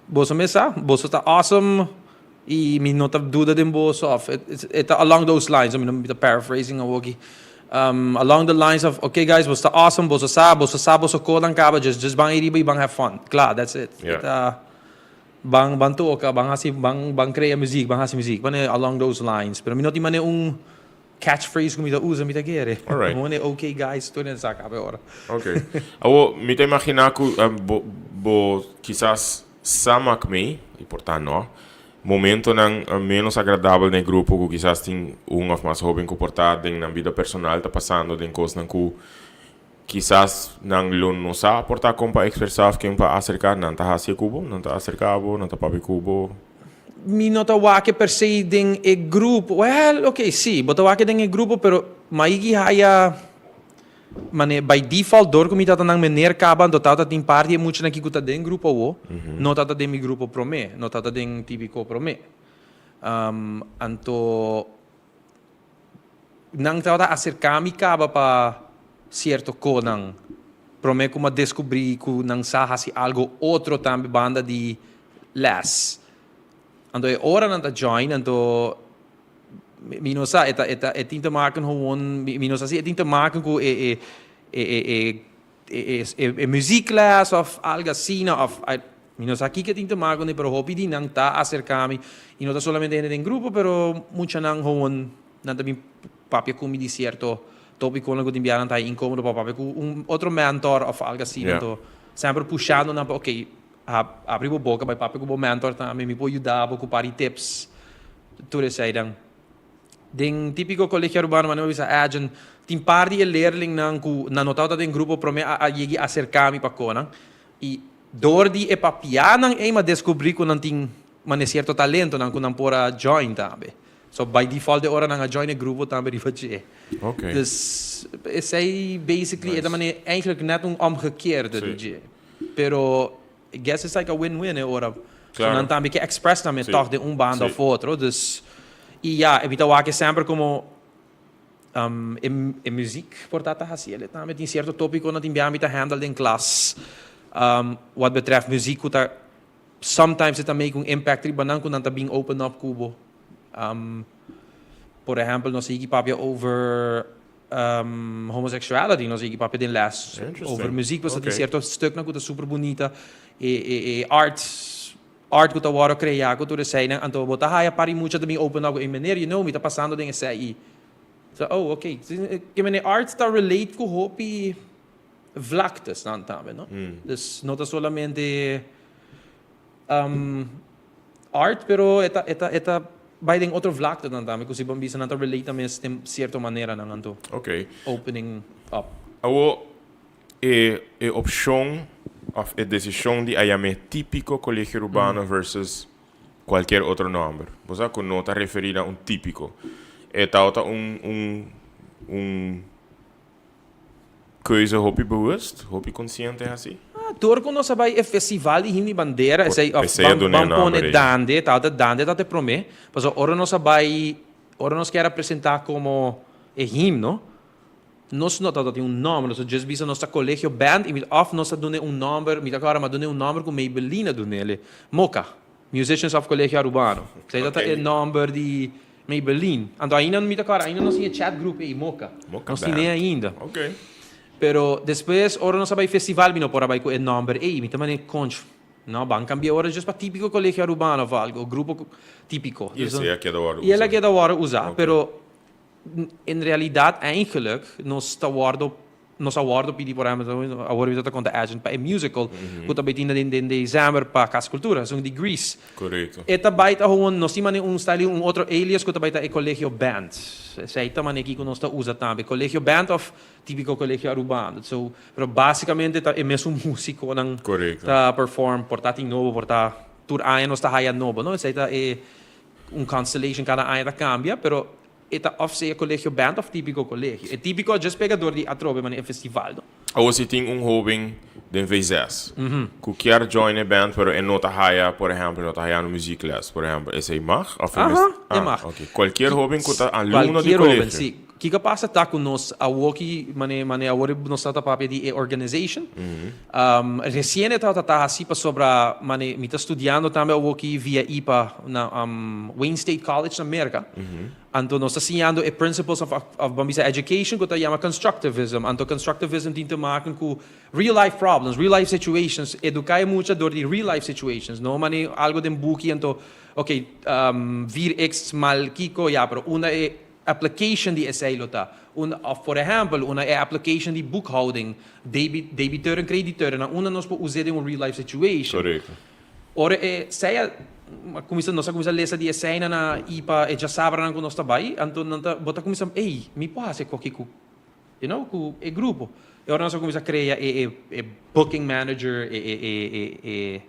boso mes sa, boso ta awesome y mi no ta duda den boso of e ta along those lines, mi ta paraphrasing awoki, along the lines of ok guys boso ta awesome, boso sa, boso sa boso kodan kaba, just just ban ariba y ban have fun, kla that's it, e ta ban ban toka, ban hasi ban ban krea muziek, ban hasi muziek, mane along those lines, pero mi no tin mane un catchphrase ku mi ta usa mi ta kere, mane ok guys tur hende sa kaba e ora. Ok, awo mi ta imagina ku bo bo kisas Sa mak mei, i por ta no, momentonan ménos agradabel na e grupo ku kisas tin un òf mas hóben ku por ta den nan bida personal ta pasando den kosnan ku kisas nan lo no sa por ta kon pa ekspresá òf ken pa aserká. Nan ta hasi e ku bo? Nan ta aserká bo? Nan ta papia ku bo? Mi no ta wak per se den e grupo. Wèl, oké, sí, bo ta wak den e grupo, pero maigi haya. Mane by default dor ku mi tata nan meneer kaba anto tata tin par di e muchanan aki ku ta den grupo awo no tata den mi grupo prome no tata den tibiko prome anto nan tabata aserka mi kaba pa sierto konan prome ku mi a deskubri ku nan sa hasi algo otro tambe banda di les anto e ora nan ta join anto Mi no sa, e ta, e ta, e tin te maken gewoon, mi no sa si e tin te maken ku e, e, e, e, e, e, e, e muziekles of algo asina of, mi no sa kiko e tin te maken kuné, pero hopi di nan ta aserká mi i no ta solamente hende den grupo, pero muchanan gewoon nan ta bin papia ku mi di sierto tópikonan ku tin bia nan ta inkomodo pa papia ku un otro mentor of algo asina, anto semper pushando nan pa okay, Abri bo boka bai papia ku bo mentor tambe, mi por yuda bo ku par di tips, tur eseinan. Den Típiko Kolegio Arubano manera mi a bisa Edjean, tin par di e leerlingnan ku nan no tabata den grupo promé a yegi aserká mi pa konan i dor di e papianan ei mi a deskubrí ku nan tin manera sierto talentonan ku nan por a join tambe. So by default e ora nan a join e grupo tambe riba dje. Dus esei basically e ta manera eigenlijk net un omgekeerde di dje. Pero I guess it's like a win-win e ora. So nan tambe ke express nan mes tòg den un banda of otro. Dus, i ya, e mi ta wak e semper komo e muziek por ta ta hasi el tambe. Tin sierto topikonan tin bia mi ta handle den klas wat betreft muziek ku ta sometimes e ta make un impact riba nan ku nan ta bin open up ku bo. Por ehèmpel nos a yigi papia over Homosexuality nos yegi papia den les over muziek pasobra tin cierto stuknan cu ta super bunita e e e art art cu ta worde crea cu tur eseinan anto bo ta haya par di mucha ta bin open up cu ey meneer you know mi ta pasando den esei y oh ok ke meneer art ta relate cu hopi. vlaktes nan tambe, no? Dus no ta solamente art, pero e ta bai den otro vlakte nan tambe, ku si ban bisa nan ta relate tambe den sierto manera nan anto. Opening up. Awo e opshon òf e desishon di a yam'é Típiko Kolegio Arubano versus kualkier otro nòmber. Bo sa ku no ta referí na un típiko. E tabata un keuze hopi bewust, hopi konsiente hasi? Ah, tur ku nos a bai e festival di Himno di Bandera, esei òf Esei a ban duna e ban nòmber pone ei. Dande, tabata Dande tabata e promé. Pasobra ora nos a bai, ora nos kier a presentá komo e himno, nos no tabata tin un nòmber, nos a djis bisa nos ta Colegio Band i mi òf nos a dun'é un nòmber, mi ta kòrda mi a dun'é un nòmber ku Maybelline a dun'é, Moca, Musicians of Colegio Arubano. Esei tabata e nòmber di Maybelline. Anto ainda mi ta kòrda, ainda nos tin e chat group ei, Moca. Moca Nos Band. tin'é ainda. Pero despues ora nos a bai festival mi no por a bai ku e nòmber ei, mi ta manera konch, no, ban kambia ora djis pa Típico Colegio Arubano òf algo, grupo típiko. I esei a keda wòrdu I el a usá. keda wòrdu usá, pero en realidad eigenlijk nos ta wòrdu nos a wòrdu pidi por ehempel awor mi ta konta agent pa e musical ku ta bai tin den december pa Cas Cultura esun di Grease. E ta bai ta gewoon nos tin manera un style un otro alias ku ta bai ta e Colegio Band. Esei ta manera kiko nos ta usa tambe Colegio Band of Típico Colegio Arubano. So pero basicamente ta e mesun musiconan ta perform por ta tin nobo por ta tur aña nos ta haya nobo no esei ta e un constellation kada aña ta cambia pero e ta of sea Colegio Band of Típico Colegio. E Típico a just pega door di atrobe manera e festival no. Awor si tin un hoben den V6 cu kier join e band pero e no ta haya por ehempel no ta hayando muziekles por ehempel esey mag of e Aha, mes e mag. Ah ok cualkier hoben cu ta alumno di Cualkier hoben colegio. si. Kiko pasa ta cu nos awoki mane mane awor nos ta ta papia di e organization recien e tabata ta haci pasobra mane mi ta studiando tambe awoki via ipa na Wayne State College na Merca. Anto nos ta siñando e principles of of ban bisa education ku ta yama constructivism. Anto constructivism tin te maken ku real life problems, real life situations, educa e mucha dor di real life situations, no mane algo den buki anto ok vier x mal kiko ya pero unda e application di esei lo ta. Unda of por ehempel unda e application di boekhouding, debit debiteur en crediteur nan unda nos por us'e den un real life situation. Ora e sea a cuminsa, nos a cuminsa lesa di eseinan na i pa e djasabranan cu nos ta bay, anto nan ta, bo ta cuminsa, ey, mi por haci coki cu, you know, cu e grupo. E ora nos a cuminsa crea e e e booking manager, e e e e e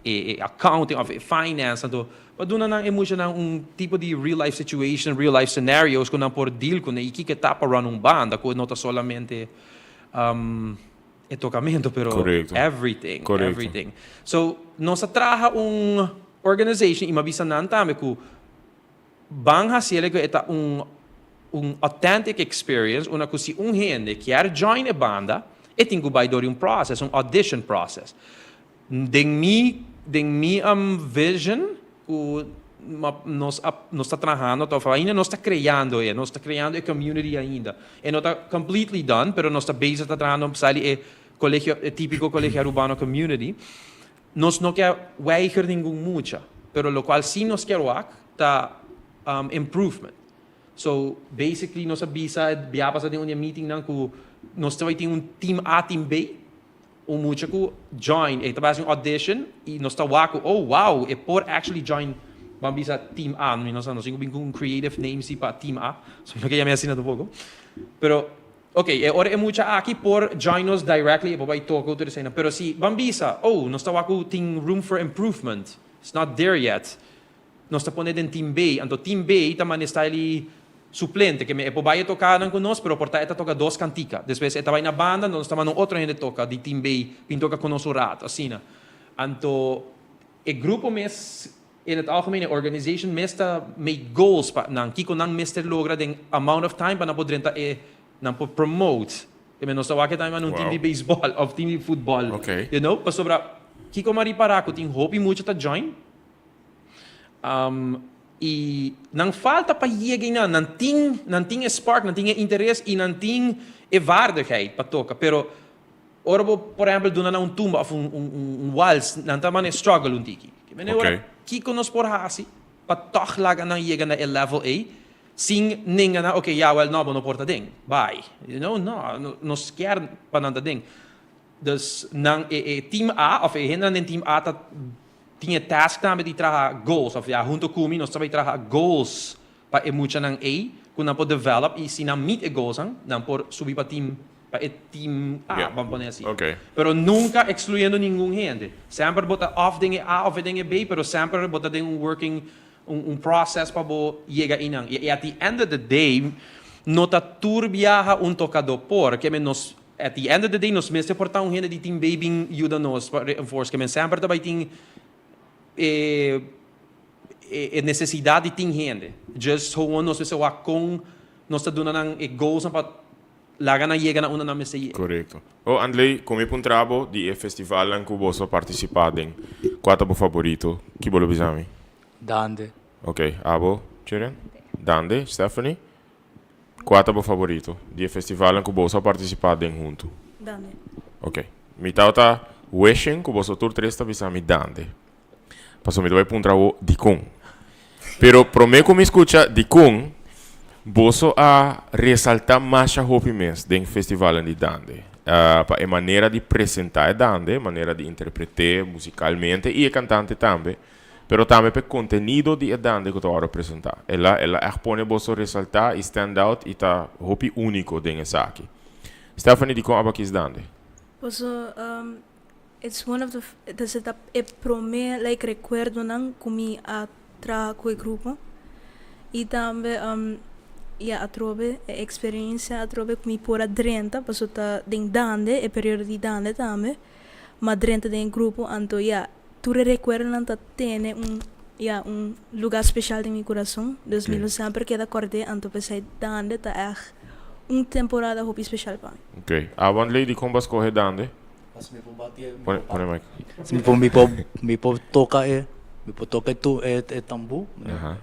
e e accounting of e finance, anto pa duna nan e muchanan un tipo di real life situation, real life scenarios cu nan por deal cune y kico e ta pa run un banda, cu no ta solamente e tocamento pero everything, everything. So nos a traha un organization y mi a bisa nan tambe cu ban haciele cu e ta un un authentic experience unda cu si un hende kier join e banda e tin cu bay door di un process, un audition process. Den mi den mi vision cu nos a nos ta trahando of ainda nos ta creando e, nos ta creando e community ainda. E no ta completely done pero nos ta bezig ta trahando pa sali e colegio e tipico Colegio Arubano community. Nos no kier weiger ningun mucha pero locual si nos kier wak ta improvement. So basically nos a bisa bia pasa den un di e meetingnan cu nos ta bay tin un team A team B. Un mucha ku join e ta bai hasi un audition i nos ta wak ku oh wow e por actually join ban bisa team A mi no sa nos tin ku bin ku un creative name si pa team A so mi no ke yama e asina tampoco pero ok e ora e mucha aki por join nos directly e por bai toka tur eseinan pero si ban bisa oh nos ta wak ku tin room for improvement it's not there yet Nos ta pone den team B, anto team B ta manda e style di suplente, ke men e por bai e toka nan ku nos, pero por ta e ta toka dos kantika. Despues e ta bai na banda, anto nos ta manda un otro hende toka di team B bin toka ku nos un rato, asina. Anto e grupo mes, in het algemeen, e organization mes ta make goals pa nan, kiko nan mester logra den amount of time pa nan por drenta e, nan por promote. Ke men nos ta wak e tambe manda un team di beisbòl òf team di futbòl, you know, pasobra kiko mi a ripará ku tin hopi mucha ta join, I nan falta pa yega einan. Nan tin, nan tin e spark, nan tin e interes i nan tin e vaardigheid pa toka. Pero ora bo, por ehempel, duna nan un tumba of un, un, un wals, nan ta mane struggle un tiki. Ke mene ora, kiko nos por hasi pa tòg laga nan yega na e level ei? Sin nenga nan, ok, ya, wel, no, bo no por ta den. Bye. You know, no, nos kier pa nan ta den. Dus nan, e, e team A, of e hendenan den team A ta tin e task tambe di traha goals, of ya, hunto cu mi nos ta bay traha goals pa e muchanan ey, cu nan por develop, y si nan meet e goalsnan, nan por subi pa team, pa e team A, Yeah. ban pone así. Ok. Pero nunca excluyendo ningun hende. Semper bo ta of den e A of den e B, pero semper bo ta den un working un process pa bo yega einan. Y at the end of the day, no ta tur biaha un tocador por, ke men nos, at the end of the day, nos mester por ta un hende di team B bin yuda nos pa reinforce, ke men semper ta bay tin e e necesidad di tin hende. Just gewoon nos mester wak con nos ta duna nan e goalsnan pa Laga nan yega na unda nan mester yega. Korekto. Oh, Andley, ku mi puntra bo di e festivalnan ku boso a partisipá den, kua ta bo faborito? Ki bo lo bisa mi? Dande. Ok, abo, Cherian? Dande. Stephanie? Kua ta bo faborito di e festivalnan ku boso a partisipá den huntu? Dande. Ok. Mi tabata wishing ku boso tur tres ta bisa mi Dande. Pasobra mi ta bai puntra bo dikon. Pero promé ku mi skucha dikon, boso a resaltá masha hopi mes den festivalnan di dande. Pa e manera di presentá e dande, manera di interpret'é musikalmente i e kantante tambe, pero tambe pa e kontenido di e dande ku ta wòrdu presentá. El a el a ègt pone boso resaltá i stand out i ta hopi úniko den esaki. Stephanie, dikon abo a kis dande? Paso It's one of the entonces ta e prome like recuerdonan cu mi a traha cu e grupo y tambe ya atrobe e experiencia atrobe cu mi por a drenta paso ta den dande e periodo di dande tambe m'a drenta den e grupo anto ya tur e recuerdonan ta tene un ya un lugar special den mi curason dus mi lo semper keda cord'e anto p'esei dande ta echt un temporada hopi special pa mi. Ok, abo Lady con bo a scoge dande? Pas mi por bati e, mi Pone, por pone mic. Si mi por, mi por, mi por toca e, mi por toca e tu, e, e tambú. Aha.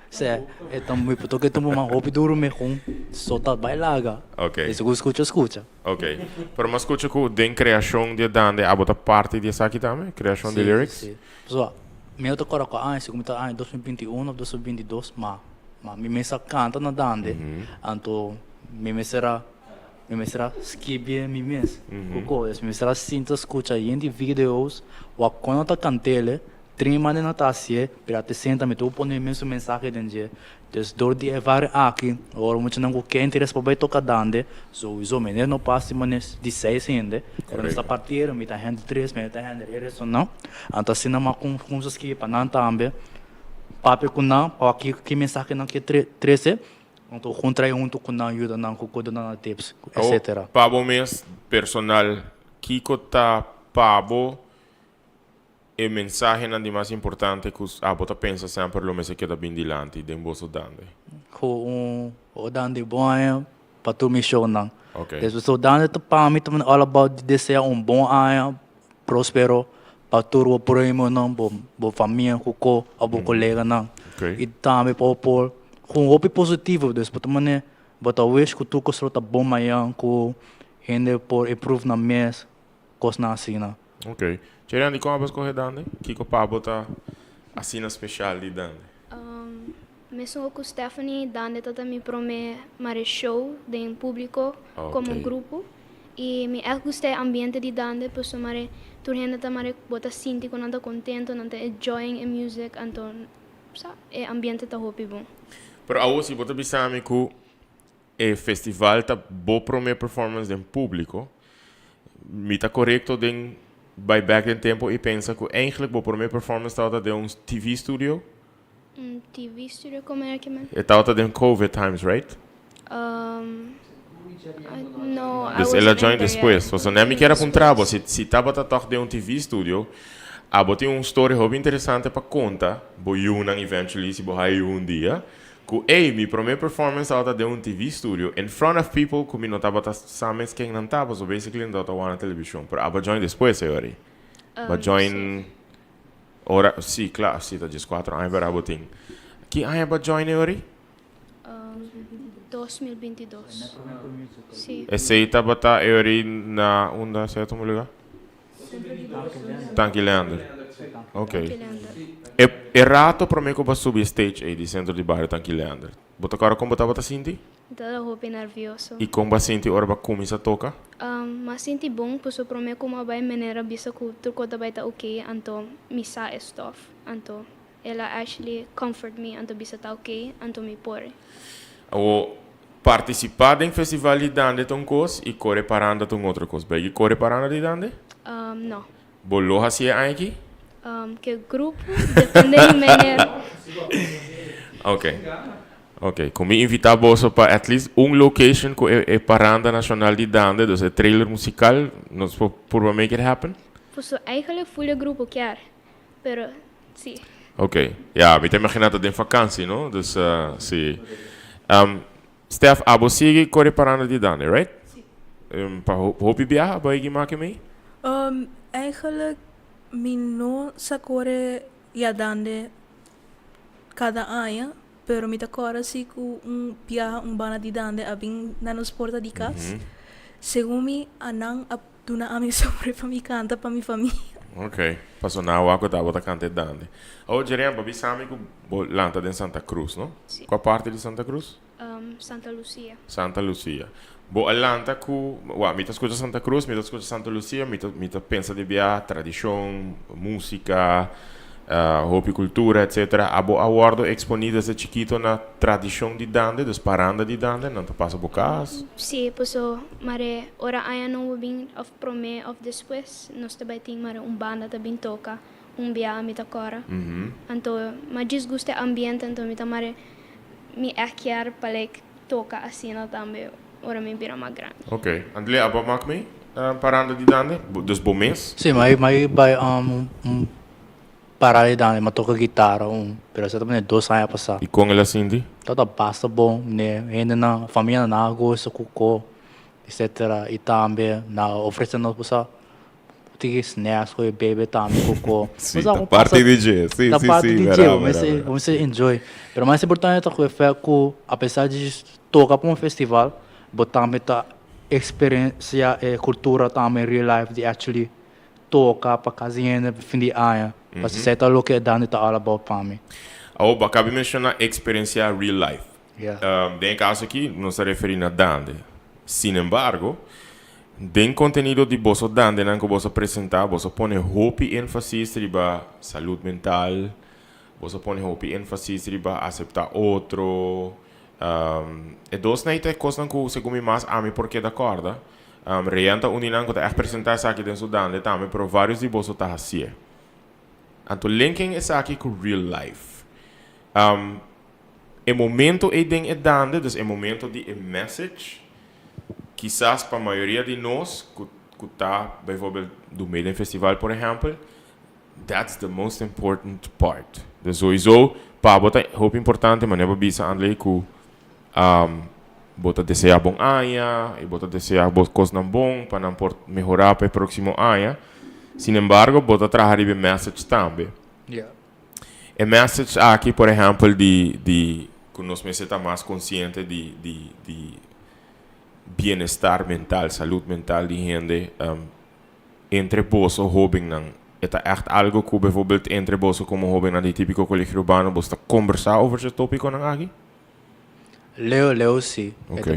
Se, e tam, mi por toca e tambú, ma hopi duro mi jun sota bai laga. Ok. Esun ku skucha, skucha. Ok. Pero mi a skucha ku den kreashon di e dande abo ta parti di esaki tambe? Kreashon di Si, lyrics? si. Pasobra mi no ta kòrda kua aña, si ku mi ta aña 2021 òf 2022, ma, ma mi mes a kanta na dande, anto mi mester a. Mi mester a skibie mi mes ku kos. Mi mester a sinta skucha yen di videos wak kon nan ta kant'el, trin mane nan ta hasié, pero a te senta mi tur pone mi mesun mensahe den dje. Dus dor di e vari aki, ora muchanan ku ke interes pa bai toka dande, souiso meneer no pasa di mane di seis hende, pero nos ta partier, mi ta hende tres, mi ta hende e resto nan. Anto asina mi a kumsa skibi pa nan tambe, papia ku nan pa wak ki mensahe nan ke trese. Anto kon trae hunto ku nan yuda nan ku kodo nan tips etcetera. Pa bo mes personal kiko ta pa bo e mensahenan di mas importante ku abo ta pensa semper lo mester keda bin dilanti den boso dande? Ku un dande bon aña pa tur mishonnan. Ok. Despues so dande ta pa mi ta all about di desea un bon aña prospero pa tur bo primonan, bo bo famia ku ko of bo koleganan. Ok. I tambe pa bo por ku un hopi positivo dus bo ta mane bo ta wish ku tur kos lo ta bon mañan ku hende por improve nan mes kosnan asina. Ok. Cherian dikon abo skohe Dande? Kiko pa bo ta asina special di Dande? Mesun ku Stephanie, Dande ta ta mi prome mare show den publico komo Ok. grupo. I mi ègt gusta e ambiente di Dande pasobra mare tur hende ta mare bo ta sinti ku nan ta kontento, nan ta enjoying e music, anto sa e ambiente ta hopi bon. Pero awo si bo ta bisa mi ku e festival ta bo prome performance den publico, mi ta korekto den bai bek den tempo i pensa ku eigenlijk bo prome performance tabata den un TV studio? Un TV studio como era kimen? E tabata den covid times, right? Um, I, no, I Dus el a wasn't join in there despues. yet. Pasobra ne mi kier a puntra bo si si tabata tog den un TV studio, abo tin un story hopi interesante pa konta bo yunan eventually si bo haya yu un dia, ku ey mi prome performance tabata den un TV studio in front of people ku mi no tabata sa mes ken nan ta, pasobra basically nan tabata wak na televishon. Pero abo a join despues eyori. Bo a Um, join si. Ora, si, kla, si, ta dieskuater aña bera bo tin. Ki aña bo a join e ori? 2022. Si. Esei tabata e ori na unda esei a tuma luga? Tanki Leander. Ok. E e rato prome ku bo a subi e stage ei di Centro di Bario Tanki Leander, bo ta kòrda kon bo tabata sinti? Mi tabata hopi nervioso. I kon bo a sinti ora bo a kuminsá toka? Mi a sinti bon, pasobra prome ku mi a bai meneer a bisa ku tur kos ta bai ta oké, anto mi sa e stof. Anto el a actually comfort mi, anto bisa ta oké, anto mi por. Awor, partisipá den festival di dande ta un kos i kore paranda ta un otro kos. Bo a yegi kore paranda di dande? No. Bo lo hasi e aña aki? Ke grupo, depende di meneer. Ok. Ok, ku mi invitá boso pa at least un location ku e paranda nashonal di dande, dus e trailer musikal, nos por purba make it happen? Paso eigenlijk ful e grupo kier, pero si. Ok, ya, mi ta imaginá ta den vakansi, no? Dus, si. Stef, abo sigui kore paranda di dande, right? Si. Pa hopi biaha abo a yegi make mei? Eigenlijk mi no sa kore ya dande kada aña, pero mi ta kòrda si ku un biaha un banda di dande a bin na nos porta di kas. Segun mi a nan a duna ami sobre pa mi kanta pa mi famia. Ok, paso nan a wak ku tabata kanta e dande. Awor Jerian, bo bisa mi ku bo lanta den Santa Cruz, no? Si. Kua parti di Santa Cruz? Santa Lucia. Santa Lucia. Bo a lanta ku, wak, mi ta skucha Santa Cruz, mi ta skucha Santa Lucia, mi ta mi ta pensa di bia tradishon, músika, hopi kultura, etcetera. Abo a wòrdu eksponí desde chikito na tradishon di dande, dus paranda di dande, nan ta pasa bo kas? Sí, paso mare ora aña nobo bin òf promé òf despues nos ta bai tin mare un banda ta bin toka un bia mi ta kòrda. Anto mi a djis gusta e ambiente anto mi ta mare mi ègt kier pa like toka asina tambe ora mi bira mas grandi. Ok. Andlé, abo a mak mi paranda di dande? Dus bo mes? Sí, mi a bai un parada di dande, mi a toka gitara un, pero esei ta pone dos aña pasá. I kon el a sinti? Tabata basta bon, ne hendenan, famianan nan a gosa ku ko, etcetera. I tambe nan a ofrese nos bo sa Tiki snacks ku e bebe tambe ku ko. Sí, ta parti di dje. Sí, Ta sí, parti sí, di verá, dje, bo verá, mester verá. bo mester enjoy. Pero mas importante ta ku e fèt ku apesar di toka pa un festival, bo tambe ta eksperensia e kultura tambe in real life di actually toka pa kasi hende fin di aña. Pasobra esei ta loke e dande ta all about pa mi. Awor, bo a kabi menshoná eksperensiá real life. Yeah. Den e kaso aki nos ta referí na dande. Sinembargo, Den kontenido di boso dandenan ku boso presentá, boso pone hopi énfasis riba salud mental, boso pone hopi énfasis riba aseptá otro. E dosnan ei ta e kosnan ku segun mi mas ami por keda kòrda. Reyan ta un di nan ku ta ègt presentá esaki den su dande tambe, pero vários di boso ta hasié. Anto linking esaki ku real life. E momento ei den e dande, dus e momento di e message, Kisas pa mayoria di nos ku ku ta bijvoorbeeld do mee den festival por ehempel, that's the most important part. Dus sowieso pa bo ta hopi importante manera bo bisa Andley ku bo ta desea bon aña y bo ta desea bo kosnan bon pa nan por mehora pa e proximo aña. Sin embargo bo ta traha riba e message tambe. E message aki por ehempel di di ku nos mester ta mas konsiente di di di bienestar mental, salud mental di hende entre boso hobennan. E ta ègt algo ku bijvoorbeeld entre boso komo hobennan di Típiko Kolegio Urbano boso ta kombersá over dje topikonan aki? Leo, leo si.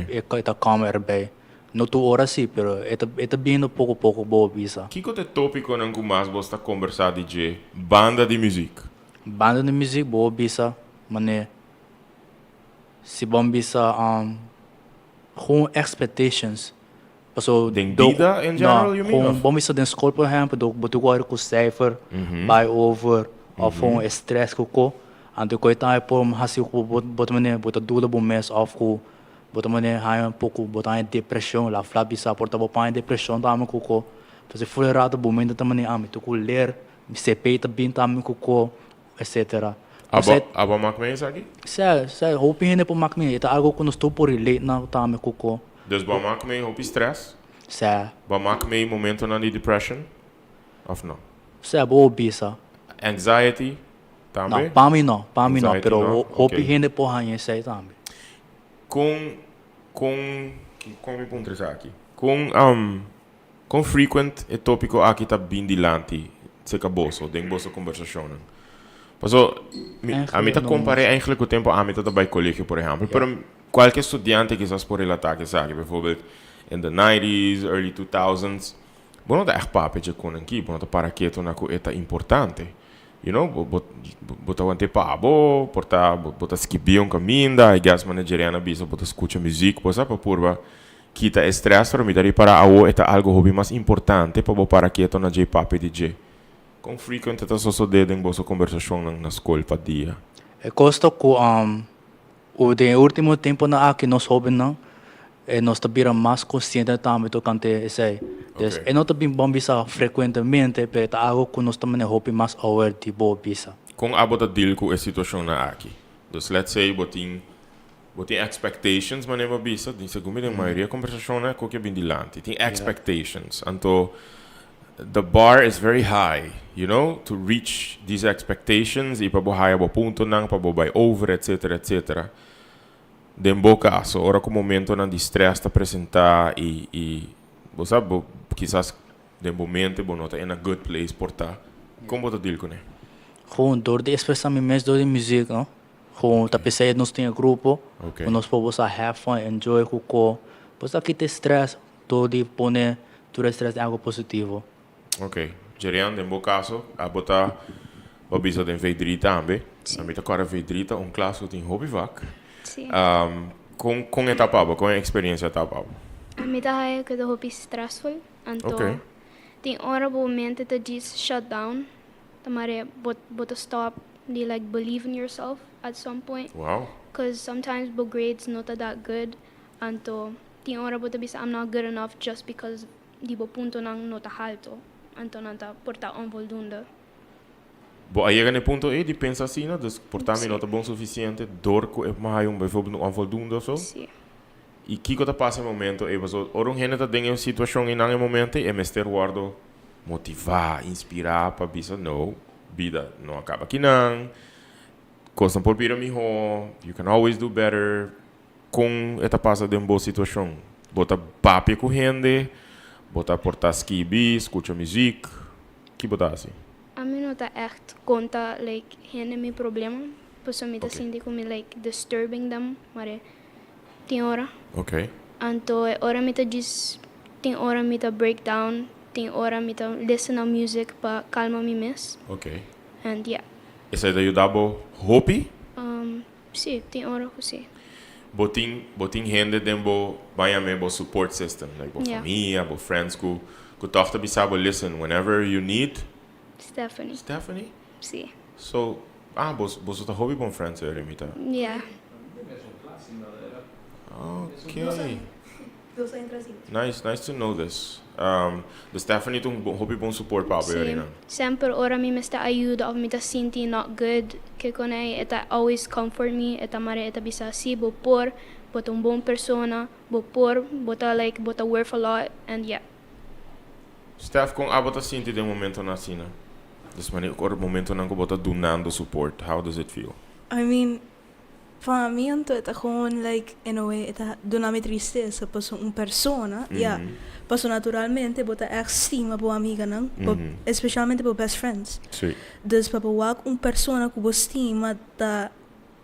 E ta e ta kòm erbij. No tur ora si, pero e ta e ta bini poko poko bo bisa. Kiko ta e topikonan ku mas boso ta kombersá di dje banda di muzik? Banda di muzik bo bisa manera si bo bisa gewoon expectations. Paso Den bida in general you mean? No, bo bisa den skol por ehempel do bo tin ku wòrdu ku cijfer bai over òf gewoon e stress ku ko anto ku e tambe por hasi ku bo bo ta manera bo ta duda bo mes òf ku bo ta manera haña un poko bo ta haña depreshon la fla bisa por ta bo por haña depreshon tambe ku ko pasobra ful e rato bo mente ta manera ami tin ku leer mi cp ta bin tambe ku ko etcetera. Abo abo a mak mee esaki? Sè, sè, hopi hende por mak mee. E ta algo ku nos tur por relate na tambe ku ko. Dus bo a mak mee hopi stress? Sè. Bo a mak mee momentonan di depression of no? Sè, bo por bisa. Anxiety tambe? No, pa mi no, pa mi no, pero hopi hende por haña esei tambe. Kon, kon, kon mi puntra esaki? Kon. Kon frequent e tópiko aki ta bin dilanti serka boso den boso kombersashonnan? Paso mi ami ta kompar'é eigenlijk ku tempu ami ta bai kolegio por ehèmpel, pero kualke studiante kisas por relatá ku esaki. Bijvoorbeeld in the nineties, early two thousands, bo no ta ègt papia dje konan aki, bo no ta para ketu na ku e ta importante. You know, bo bo bo ta want'é pa bo, por ta bo ta skibí un kaminda, I guess manera Jeriana a bisa bo ta skucha muzik, bo sa pa purba Kita e stress pero mi ta ripara awo e ta algo hopi mas importante pa bo para keto na dje papia di dje. Kon frequent e ta sosode den boso kombersashonnan na skol pa dia? E kos ta ku u den e ultimo temponan aki nos hobennan e nos ta bira mas konsiente tambe tokante esei. Des e no ta bin bon bisa frekuentemente pero e ta algo ku nos ta mane hopi mas aware di bo bisa. Kon abo ta deal ku e situashonnan aki? Dus let's say bo tin Bo tin expectations, manera bo a bisa, di segun mi den mayoria conversacionnan cu ke bin dilanti. Tin expectations. Anto the bar is very high, you know, to reach these expectations y pa bo haya bo puntonan, pa bo bay over, etcetera, etcetera. Den bo caso, ora cu momentonan di stress ta presenta y, y bo sa, bo kisas den bo mente bo no ta in a good place por ta, con bo ta deal cune? Gewoon door di expresa mi mes door di muziek, no. Gewoon ta p'esei nos tin e grupo, ku nos por bosa have fun, enjoy ku ko. Bosa kita e stress dor di pone tur e stress den algo positivo. Ok. Jerian, den bo kaso, abo ta bo bisa den V3 tambe. Ami ta kòrda V3 ta un klas ku tin hopi vak. Kon kon e ta pa bo? Kon e eksperensia ta pa bo? Ami ta haya ku e ta hopi stressful. Anto tin ora bo mente ta djis shut down. Ta mare bo bo ta stop di like believe in yourself at some point. Wow. Cause sometimes bo grades no ta that good anto tin ora bo ta bisa I'm not good enough just because di bo puntonan no ta halto anto nan ta por ta onvoldoende. Bo a yega na e punto ei di pensa asina? Dus por ta mi no ta bon suficiente dor cu e haya un bijvoorbeeld un onvoldoende of so? Si. Y kico ta pasa e momento ei? Pasobra ora un hende ta den e situacion einan e momento ei e mester wordo Motivá, inspirá pa bisa no, bida no a kaba akinan, kosnan por bira mihó, you can always do better. Kon e ta pasa den bo situashon? Bo ta papia ku hende? Bo ta por ta skibi, skucha muzik? Ki bo ta hasi? Ami no ta ègt konta like hende mi problema, pasobra mi ta sinti ku mi like disturbing them, mare tin ora. Anto e ora mi ta djis tin ora mi ta break down, tin ora mi ta listen na music pa calma mi mes. And yeah. Esei ta yuda bo hopi? Si, tin ora cu si. Bo tin bo tin hende den bo ban yam'e bo support system, like bo famia, bo friends cu cu tog ta bisa bo listen whenever you need. Stephanie. Stephanie? Si. So, ah, bos boso ta hopi bon friends eri mi ta. Yeah. Okay. Nice, nice to know this. Um, de Stephanie ta un hopi bon support pa bo eri nan. Si, semper ora mi mester ayuda of mi ta sinti not good ke con ey, e ta always comfort me, e ta mare e ta bisa si bo por, bo ta un bon persona, bo por, bo ta like bo ta worth a lot and yeah. Steph, kon abo ta sinti den momentonan asina? Des manera ora momentonan ku bo ta dunando support, how does it feel? I mean, pa mi anto e ta gewoon like in a way e ta duna mi tristesa pasobra un persona, ya, pasobra naturalmente bo ta ègt stima bo amiganan, bo especialmente bo best friends. Sí. Dus pa bo wak un persona ku bo stima ta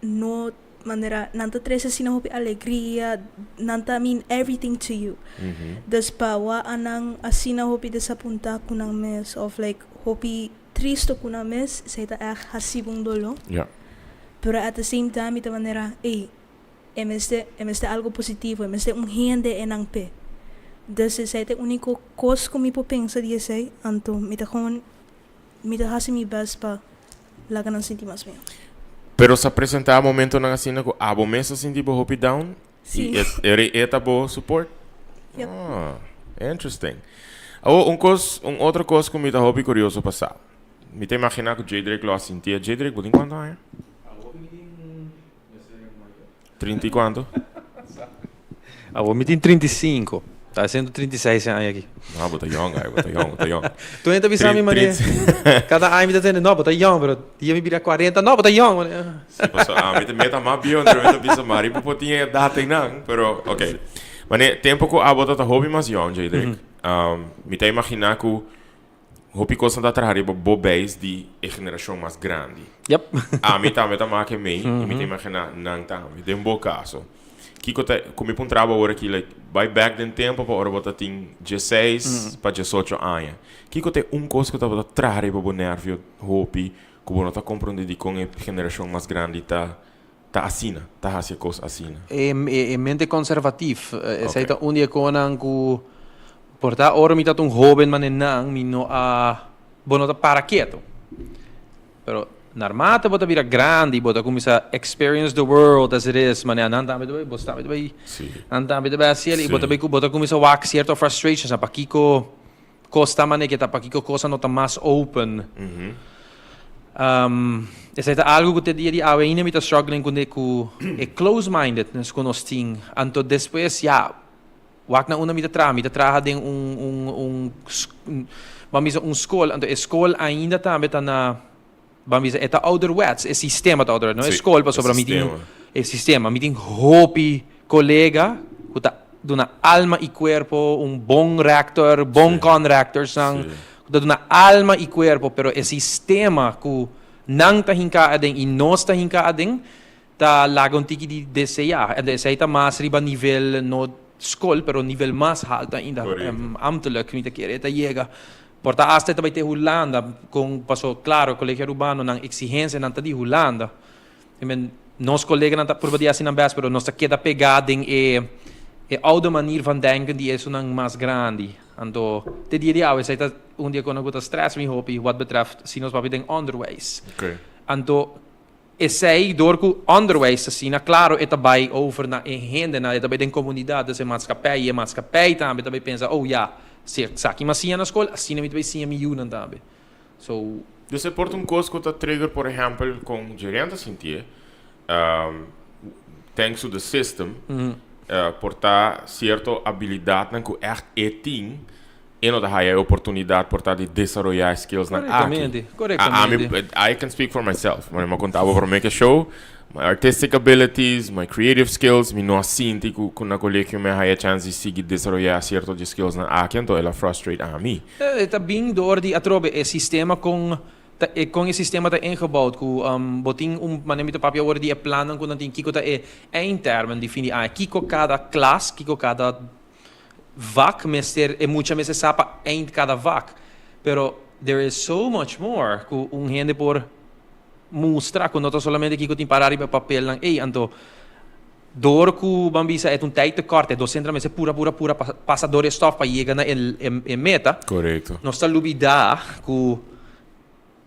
no manera nan ta trece asina hopi alegria, nan ta mean everything to you. Dus pa wak anan asina hopi desapunta cu nan mes of like hopi tristo cu nan mes, esey ta echt haci bo un dolor. Pero at the same time mi ta manera, ey, e mester, e mester algo positivo, e mester un hende e nan p'e. Dus esey ta e unico cos cu mi por pensa di esey, anto mi ta gewoon, mi ta haci mi best pa Laga nan sinti mas mihó. Pero sa presentá momentonan asina ku abo mes a sinti bo hopi down? Sí. I e e rei e ta bo support? Yep. Ah, interesting. Awor un kos, un otro kos ku mi ta hopi kurioso pa sa. Mi ta imaginá ku J-Drake lo a sintié. J-Drake, bo tin kuantu aña? Awor mi tin, mester mayor. Trinta i kuantu? Awor mi tin 35. Ta haciendo 36 e aña aki. No, bo ta yong, ay, bo ta yong, bo ta yong. Tur hende ta bisa mi mane, cada aña mi ta tende, no, bo ta yong, pero dia mi bira 40, no, bo ta yong. Si, pasobra ami ta meta mas bieu, anto mi ta bisa, mari bo por tin e edat einan, pero ok. Mane, tempo ku abo ta ta hopi mas yong, J-Drake. Mi ta imaginá ku hopi kosnan ta traha riba bo beis di e generashon mas grandi. Ami tambe ta make mei i mi ta imaginá nan tambe. Den bo kaso, kiko ta ku mi puntra bo awor aki like bai bèk den tempu pa ora bo ta tin dieseis pa diesocho aña, kiko ta e un kos ku tabata traha riba bo nèrvio hopi ku bo no ta komprondé dikon e generashon mas grandi ta Ta asina, ta hasi e kos asina. E e mente konservatif, esei ta un di e konan ku por ta ora mi tabata un hóben manera nan mi no a, bo no ta para ketu. Pero narmate bo ta bira grandi bo ta kuminsá experience the world as it is manera nan tambe ta bai, bo tambe ta bai, nan tambe ta bai hasi el i bo ta bai ku bo ta kuminsá wak sierto frustrations pakiko Kos ta manera ke ta pakiko kosa no ta mas open. Esei ta algu ku te dia di awe ainda mi ta struggling kuné ku e close mindedness ku nos tin. Anto despues ya wak na unda mi ta traha, mi ta traha den un un un ban bisa un skol, anto e skol ainda tambe ta na ban bisa e ta ouderwets, e sistema ta ouderwets, no e skol pasobra mi tin e sistema, mi tin hopi kolega ku ta duna alma i kuerpo, un bon rector, bon conrectorsnan ku ta duna alma i kuerpo, pero e sistema ku nan ta hinká aden i nos ta hinká aden ta laga un tiki di deseá. En esei ta mas riba nivel no skol, pero nivel mas haltu ainda, ambtelijk mi ta kere e ta yega. Por ta asta e ta bai te Hulanda con paso claro Colegio Arubano nan exigencianan ta di Hulanda. I men nos coleganan ta purba di haci nan best pero nos ta keda pega den e e oude manier van denken di esunnan mas grandi. Anto te dia di awe esey ta un di e conan cu ta stress mi hopi wat betreft si nos papia den onderwijs. Anto Esei dor ku onderwijs asina klaro e ta bai over na e hendenan, e ta bai den komunidat, dus e maatskapij, i e maatskapij tambe ta bai pensa, oh ya, si esaki mi a siña na skol, asina mi ta bai siña mi yunan tambe. So. Dus e por ta un kos ku ta trigger por ehèmpel kon Jerian ta sintié, thanks to the system, por ta sierto abilidatnan ku ègt e tin, E no ta haya e oportunidad por ta di desaroya e skillsnan aki. Correctamente, correctamente. Ami, I can speak for myself. Mane mi a conta bo prome ke show, my artistic abilities, my creative skills, mi no a sinti cu cu na colegio mi a haya chance di sigui desaroya cierto di e skillsnan aki, anto el a frustrate ami. E ta bin door di atrobe e sistema con ta e con e sistema ta ingebouwd cu bo tin un, mane mi ta papia awor di e plannan cu nan tin, kico ta e eindtermen di fin di aña, kico cada klas, kico cada Vak mester, e mucha mester sa pa eind kada vak. Pero there is so much more ku un hende por mustra ku no ta solamente kiko tin para riba e papelnan ei. Anto dor ku ban bisa e ta un tijd tekort, e dosentenan mester pura pura pura pasa dor e stof pa yega na e meta. Korekto. Nos ta lubida ku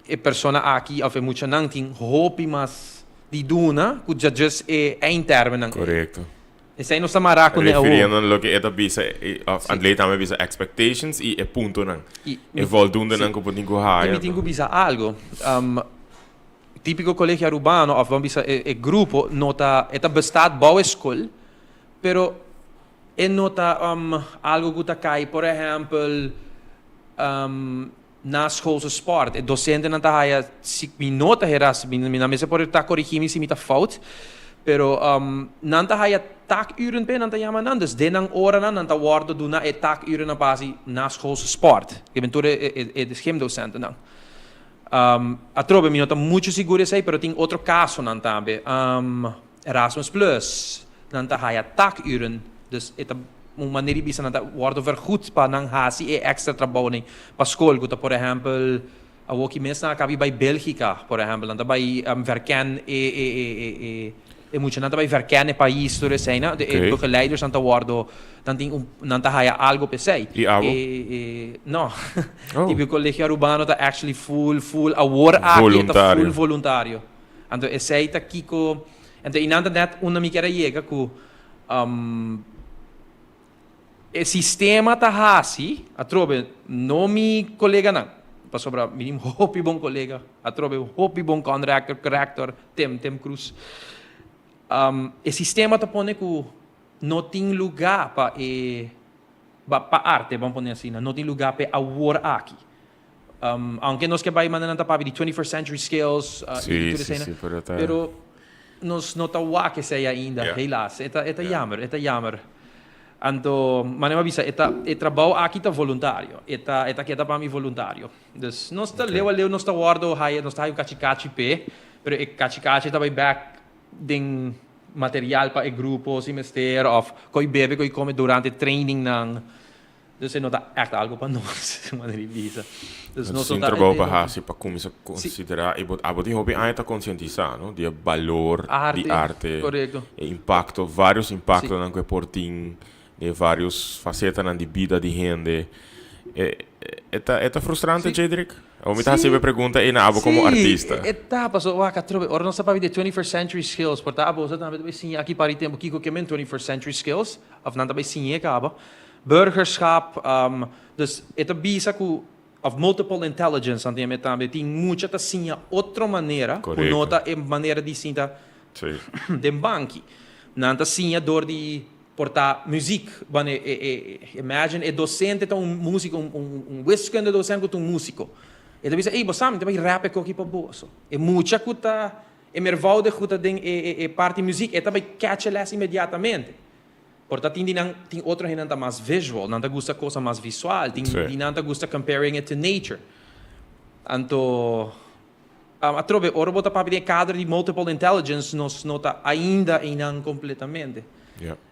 e persona aki of e muchanan tin hopi mas di duna ku just e eindtermennan ei. Korekto. Esei nos ta mará kuné awor. Refiriendo na loke e ta bisa, òf Andley tambe a bisa expectations i e puntonan, e voldundenan ku bo tin ku haya. I mi tin ku bisa algu. Típiko Kolegio Arubano òf ban bisa e grupo no ta, e ta bestaat bou e skol, pero e no ta algu ku ta kai, por ehèmpel, Na schoolse sport, e docentenan ta haya, si mi no ta hera, mi nan mester por ta corigi mi si mi ta fout, pero nan ta haya taakuren p'e nan ta yama nan, dus den nan oranan nan ta wordo duna e taakurennan pa haci na schoolse sport, ke ben tur e gymdocentennan. Atrobe mi no ta mucho sigur esey, pero tin otro casonan tambe. Erasmus Plus, nan ta haya taakuren, dus e ta un manera di bisa nan ta wordo vergoed pa nan hasi e extra trabounan pa skol, ku ta por ehèmpel awoki mes nan a kabi bai Belgika, por ehèmpel, nan ta bai verken e e e e e e muchanan ta bai verken e pais tur eseinan, e begeleidersnan ta wordo nan tin un nan ta haya algo pa esei. I abo? E e no, tipo e Colegio Arubano ta actually full full awor aki e ta full voluntario. Anto esei ta kiko, anto einan ta net unda mi kier a yega ku e sistema ta hasi, atrobe no mi koleganan, pasobra mi tin hopi bon kolega, atrobe hopi bon conrector, corrector, Tim, Tim Cruz. E sistema ta pone ku no tin lugá pa e, pa arte, ban pone asina, no tin lugá pa e awor aki. Aunke nos ke bai manda nan ta papia di 21st century skills i tur esei nan, pero nos no ta wak esei ainda, helaas. E ta, e ta jammer, e ta jammer. Anto, manera mi a bisa, e ta, e trabou aki ta voluntario. E ta, e ta keda pa mi voluntario. Dus nos ta leu a leu nos ta wordo haya, nos ta haya un kachi kachi p'e, pero e kachi kachi ta bai bek den material pa e grupo si mester of ko'i bebe ko'i kome durante trainingnan. Dus e no ta echt algo pa nos, manera di bisa. Dus nos no ta. Tin trabou pa hasi pa kuminsá konsiderá i bo abo tin hopi aña ta konsientisá, no, di e balor di arte, e impakto, vários impaktonan ku e por tin den vários fasetanan di bida di hende. E ta e ta frustrante, Jedrick? Abo mi ta hasi e pregunta ei na abo komo artista. Sí, e ta, pasobra wak atrobe ora nos ta papia di 21st century skills, por ta abo tambe ta bai siña aki par di tempu kiko ke men 21st century skills, òf nan ta bai siñ'é kaba. Burgerschap, dus e ta bisa ku of multiple intelligence nan ta yama e tambe, tin mucha ta siña otro manera ku no ta e manera di sinta den banki. Nan ta siña dor di por ta muziek, wanneer imagine e docente ta un musico, un wiskunde docent ku ta un musico. E ta bisa, ey bo sa mi ta bai rap e koki pa boso. E mucha ku ta e mervoudig ku ta den e parti muziek e ta bai catch e les inmediatamente. Por ta tin di nan, tin otro hendenan ta mas visual, nan ta gusta cosa mas visual, tin di nan ta gusta comparing it to nature. Anto, atrobe, ora bo ta papia den e kader di multiple intelligence, nos no ta ainda einan completamente.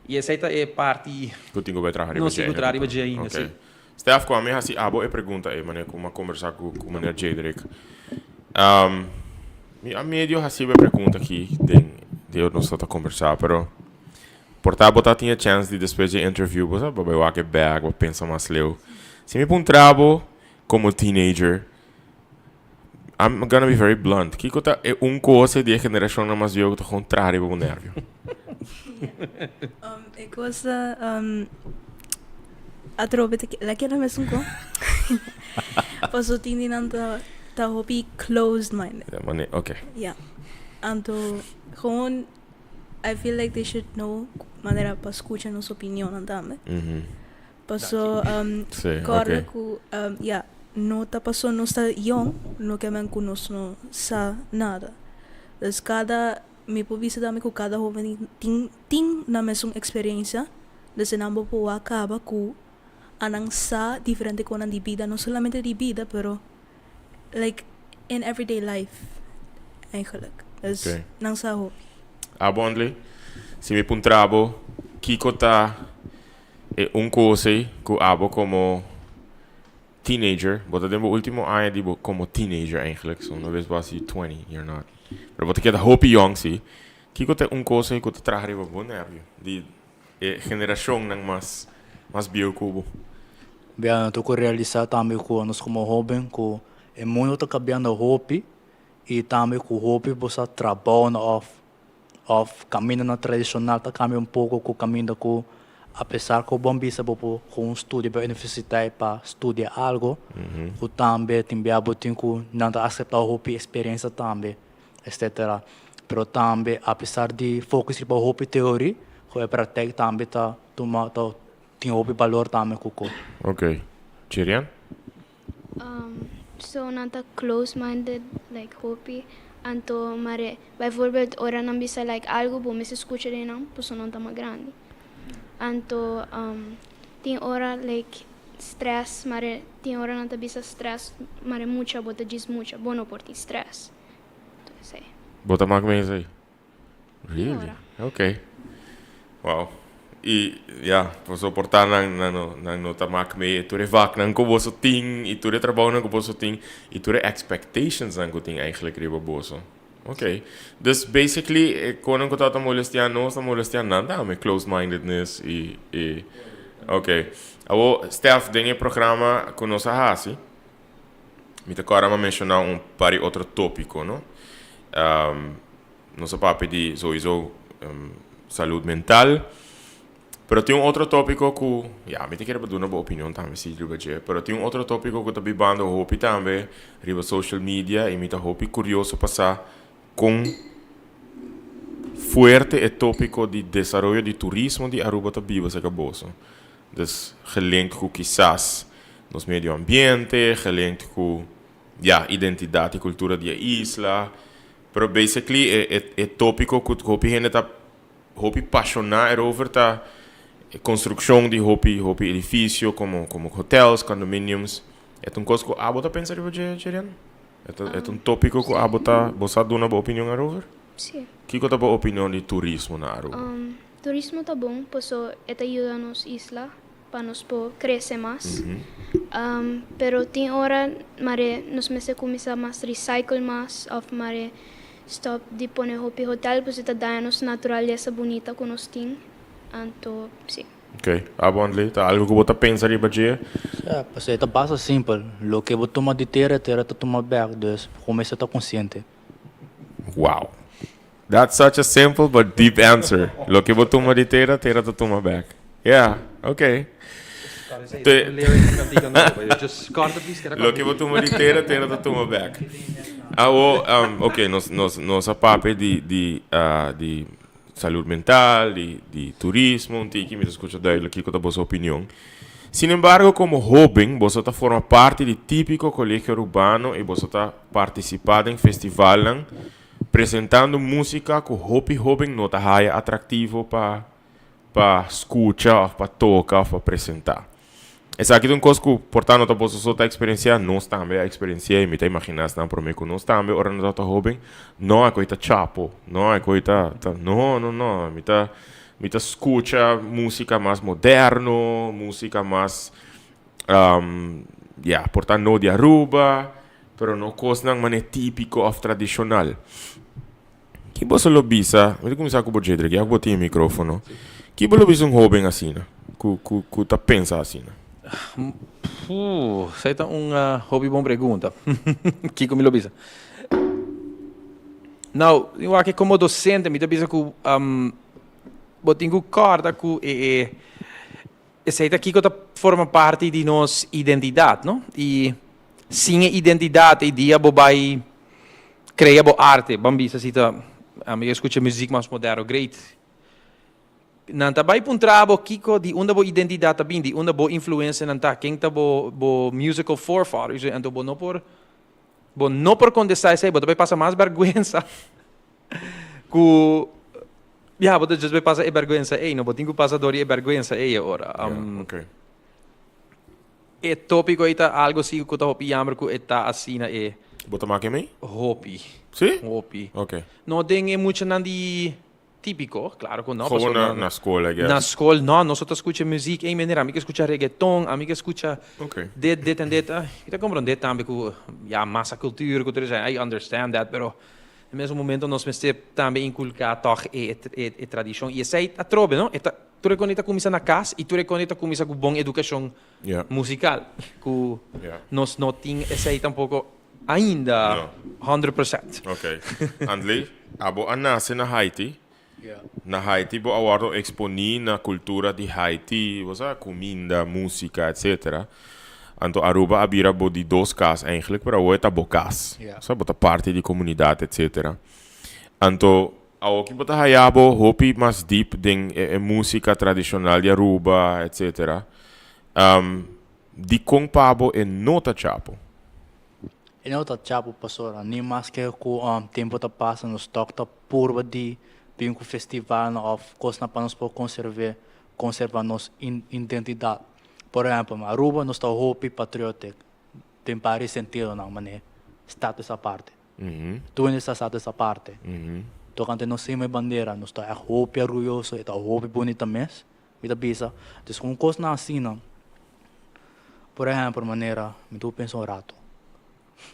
I esei ta e parti Ku tin ku bai traha riba nos tin ku traha riba dje ainda, si. Stef, ku ami hasi abo e pregunta ei, manera ku mi a kombersá ku meneer Jedrick. Mi a medio hasi bo e pregunta aki den den nos ta kombersá, pero Por ta bo ta tin e chance di despues dje interview bo sa bo bai wak e bek, bo pensa mas leu. Si mi puntra bo como teenager, I'm gonna be very blunt, kiko ta e un cosa di e generacionnan mas bieu ku ta gewoon traha riba bo nervio? E cosa atrobe ta la keda mesun ko paso tin di nan ta ta hopi closed minded. Ya, mane, okay. Ya. Anto gewoon I feel like they should know manera pa scucha nos opinionnan tambe. Paso corda cu ya no ta paso nos ta yong no ke men cu nos no sa nada. Dus cada mi por bisa tambe cu cada hoben tin tin nan mesun experiencia dus nan bo por wak caba cu anan sa diferente conan di bida no solamente di bida pero like in everyday life eigenlijk. Dus Ok. nan sa hopi. Abo Andley, si mi puntra bo kiko ta e un kos ei ku abo komo teenager, bo ta den bo ultimo aña di bo komo teenager eigenlijk, so una bes bo hasi 20, you're not, pero bo ta keda hopi yong si, kiko ta e un kos ei ku ta traha riba bo nervio di E generashonnan mas mas bieu ku bo. Bia no ta ku realisá tambe ku nos komo hóben ku e mundu ta kambiando hopi i tambe ku hopi bo sa trabounan òf òf kamindanan tradishonal ta kambia un poko ku kaminda ku apesar ku bo a bisa bo por ku un studio pa universiteit pa studia algo ku tambe tin bia bo tin ku nan ta aseptá hopi eksperensia tambe. Etcetera. Pero tambe apesar di focus riba hopi teori, cu e praktijk tambe ta tuma ta tin hopi balor tambe cu cu. Ok. Cherian? So nan ta close minded like hopi anto mare bijvoorbeeld ora nan bisa like algo bo mester scucha den nan pasobra nan ta mas grandi anto tin ora like stress mare tin ora nan ta bisa stress mare mucha bo ta djis mucha bo no por tin stress. Esei. Bo ta mak mee esei? Really? Ora. Ok. Wow. I ya, bo soportá nan, nan no, nan no ta mak mee tur e vaknan ku boso tin i tur e trabounan ku boso tin i tur e expectationsnan ku tin eigenlijk riba boso. Ok. Dus basically e konan ku tabata molestiá nos ta molestiá nan tambe, closed mindedness i i ok. Awor Stef, den e programa ku nos a hasi, Mi ta kòrda mi a menshoná un par di otro tópiko, no? Nos a papia di souiso salud mental, pero tin un otro tópiko ku, ya, mi ta kere pa duna bo opinion tambe si riba dje, pero tin un otro tópiko ku ta bibando hopi tambe riba social media i mi ta hopi kurioso pa sa kon fuerte e tópiko di desaroyo di turismo di Aruba ta biba serka boso. Dus gelinkt ku kisas nos medio ambiente, gelinkt ku, ya, identidat i kultura di e isla. Pero basically e e e tópiko ku hopi hende ta hopi pashoná erover ta Construccion di hopi hopi edificio como como hotels, condominiums. E ta un cos cu abo ta pensa riba dje, Jerian? E ta e ta un topico cu abo ta bo sa duna bo opinion arover? Si. Kico ta bo opinion di turismo na Aruba? Turismo ta bon paso e ta yuda nos isla pa nos por crece mas. Pero tin ora mare nos mester cuminsa mas recycle mas of mare stop di pone hopi hotel pasobra ta daña nos naturalesa bunita cu nos tin. Anto si. Ok. Abo Andley, ta algo cu bo ta pensa riba dje? Ja, pasobra e ta basta simpel. Loke bo tuma di tera, tera ta tuma bek. Dus, bo mester ta consciente. Wow. That's such a simple but deep answer. Loke bo tuma di tera, tera ta tuma bek. Yeah, ok. Loke bo tuma di tera, tera ta tuma bek. Awo, um, ok, nos, nos, nos a papia di, di, uh, di salud mental, di, di turismo, un tiki, mi ta scucha duidelijk kiko ta boso opinion. Sin embargo, como hoben, boso ta forma parti di típico Colegio Arubano y boso ta participa den festivalnan presentando musica cu hopi hoben no ta haya atractivo pa pa scucha of pa toca of pa presenta. Esaki ta un cos cu por ta no ta boso so ta experiencia, nos tambe a experiencia y mi ta imagina esnan prome cu nos tambe ora nos tabata hoben, no a coy ta chapo, no a coy ta, ta, no, no, no, mi ta, mi ta scucha musica mas moderno, musica mas, ya, por ta no di Aruba, pero no cosnan mane tipico of tradicional. Ki boso lo bisa, mi ta kuminsá ku bo Jedrick, ya ku bo tin e mikrófono. Ki bo lo bisa un hóben asina, ku ku ku ta pensa asina? Puh, esei ta un hopi bon pregunta. Kiko mi lo bisa? Nou, mi wak komo dosente mi ta bisa ku bo tin ku kòrda ku e e esei ta kiko ta forma parti di nos identidat, no? I sin e identidat ei dia bo bai Crea bo arte, ban bisa si ta ami a scucha muziek mas moderno, great. Nan ta bai puntra bo kico di unda bo identidad ta bin, di unda bo influencianan ta, ken ta bo bo musical forefathers, anto bo no por bo no por contesta esey, bo ta bai pasa mas berguensa cu ya bo ta just bai pasa e berguensa ey, no bo tin cu pasa door di e berguensa ey ora. Yeah, okay. E topico ei ta algo si cu ta hopi jammer cu e ta asina e. Bo ta make mei? Hopi. Si? Hopi. Ok. No den e muchanan di tipico, claro cu no. Gewoon na, na school, I guess. Na school, no. Nos ta scucha muziek ei manera. Ami ke scucha reggaeton, ami ke scucha Ok. dit, dit en dit. Mi ta comprende tambe cu ya masa cultuur cu tur esei. I understand that, pero na mesun momento nos mester tambe inculca toch e, e, e tradicion. Y esei atrobe, no? E ta, tur e coni ta cuminsa na cas y tur e coni ta cuminsa cu bon educacion musical cu nos no tin esey tampoco ainda 100%. Ok. Andley, abo a nace na Haiti. Na Haiti bo a wordo exponi na cultura di Haiti, bo sa, cuminda, musica, etcetera. Anto Aruba a bira bo di dos cas eigenlijk, pero awo e ta bo cas. Sa, bo ta parti di comunidad, etcetera. Anto awoki bo ta haya bo hopi mas diep den e musica tradicional di Aruba, etcetera. Dikon pa bo e no ta chapo? E no ta chapo pasobra ni maske ku tempu ta pasa nos tok ta purba di bin ku festivalnan òf kosnan pa nos por konserve konserva nos identidat. Por ehèmpel na Aruba nos ta hopi patriotik den varios sentidonan manera status aparte. Tur hende sa status aparte. Tokante nos hima e bandera nos ta ègt hopi orguyoso e ta hopi bunita mes. Mi ta bisa, dus un kosnan asina, por ehèmpel manera, mi tuvo pensa un rato,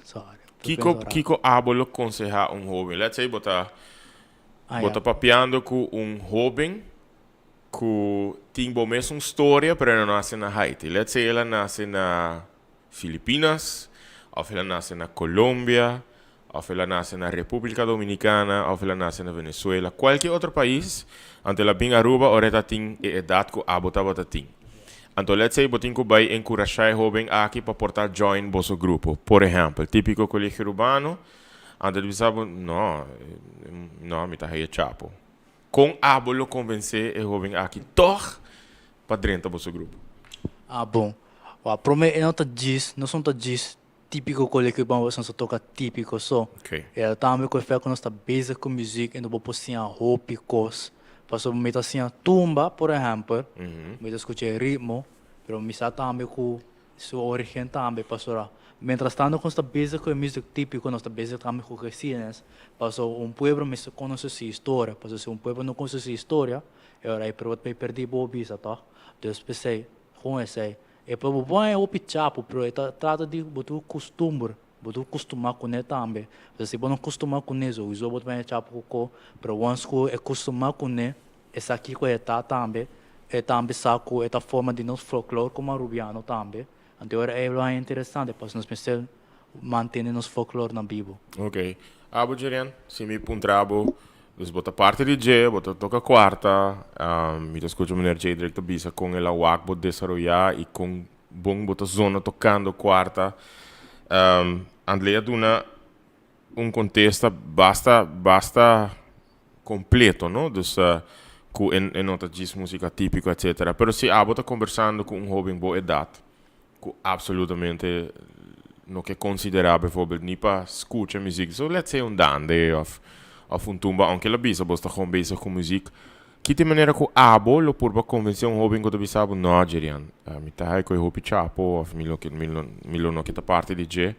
sorry, mi tuvo Kiko pensa un rato. kiko abo lo konsehá un hóben? Let's say bo ta Ah bo ya. ta papiando ku un hóben ku tin bo mesun storia pero el a nase na Haiti. Let's say el a nase na Filipinas òf el a nase na Colombia Of el a nace na Republica Dominicana, of el a nace na Venezuela, cualkier otro pais, anto el a bin Aruba ora e ta tin e edad cu abo tabata tin. Anto let's say bo tin cu bay encurasha e hoben aki pa por ta join boso grupo. Por ehempel, Tipico Colegio Urbano, anto el bisa bo, no, no, mi ta haya chapo. Con abo lo convence e hoben aki toch pa drenta boso grupo? Ah, bon. Wak, prome e no ta djis, nos no ta djis Típiko Colegio Urbano nos ta toka típiko so. Okay. E tambe ku e fèt ku nos ta bezig ku muzik i no bo por siña hopi kos. Pasobra mi ta siña tumba, por ehèmpel, mi ta skucha e ritmo, pero mi sa tambe ku su origen tambe, pasobra mientras tanto ku nos ta bezig ku e music típiko, nos ta bezig tambe ku geschiedenis, pasobra un pueblo mester konosé su historia, pasobra si un pueblo no konosé su historia, e ora ei por bay perdí bo bisa tòg. Dus p'esei, kon esei, e pueblo bo a hopi chapu, pero e ta trata di bo tur kustumber. Bo ta kustumá kuné tambe. Pasobra si bo no kustumá kuné, souiso bo ta baña chapu ku ko. Pero once ku e kustumá kuné, e sa kiko e ta tambe, e tambe sa ku e ta forma di nos folklor komo arubiano tambe. Anto e ora ei lo haña interesante pasobra nos mester mantene nos folklor na bibo. Ok. Abo Jerian, si mi puntra bo, dus bo ta parti di dje, bo ta toka kuarta, mi ta skucha meneer Jadrick ta bisa kon el a wak bo desaroyá i kon Bon bo ta zona tocando cuarta. Andley a duna un contesta basta basta completo no dus cu e no ta djis musica tipico etcetera pero si abo ta conversando cu un hoben bo edad cu absolutamente no ke considera bijvoorbeeld ni pa scucha muziek so let's say un dande of of un tumba aunke el a bisa bo sta gewoon bezig cu muziek. Ki ta e manera ku abo lo purba konvensé un hóben ku ta bisa bo, No, Jerian, mi ta hai ku e hopi chapo òf mi lo ke mi lo mi lo no ke ta parti di dje?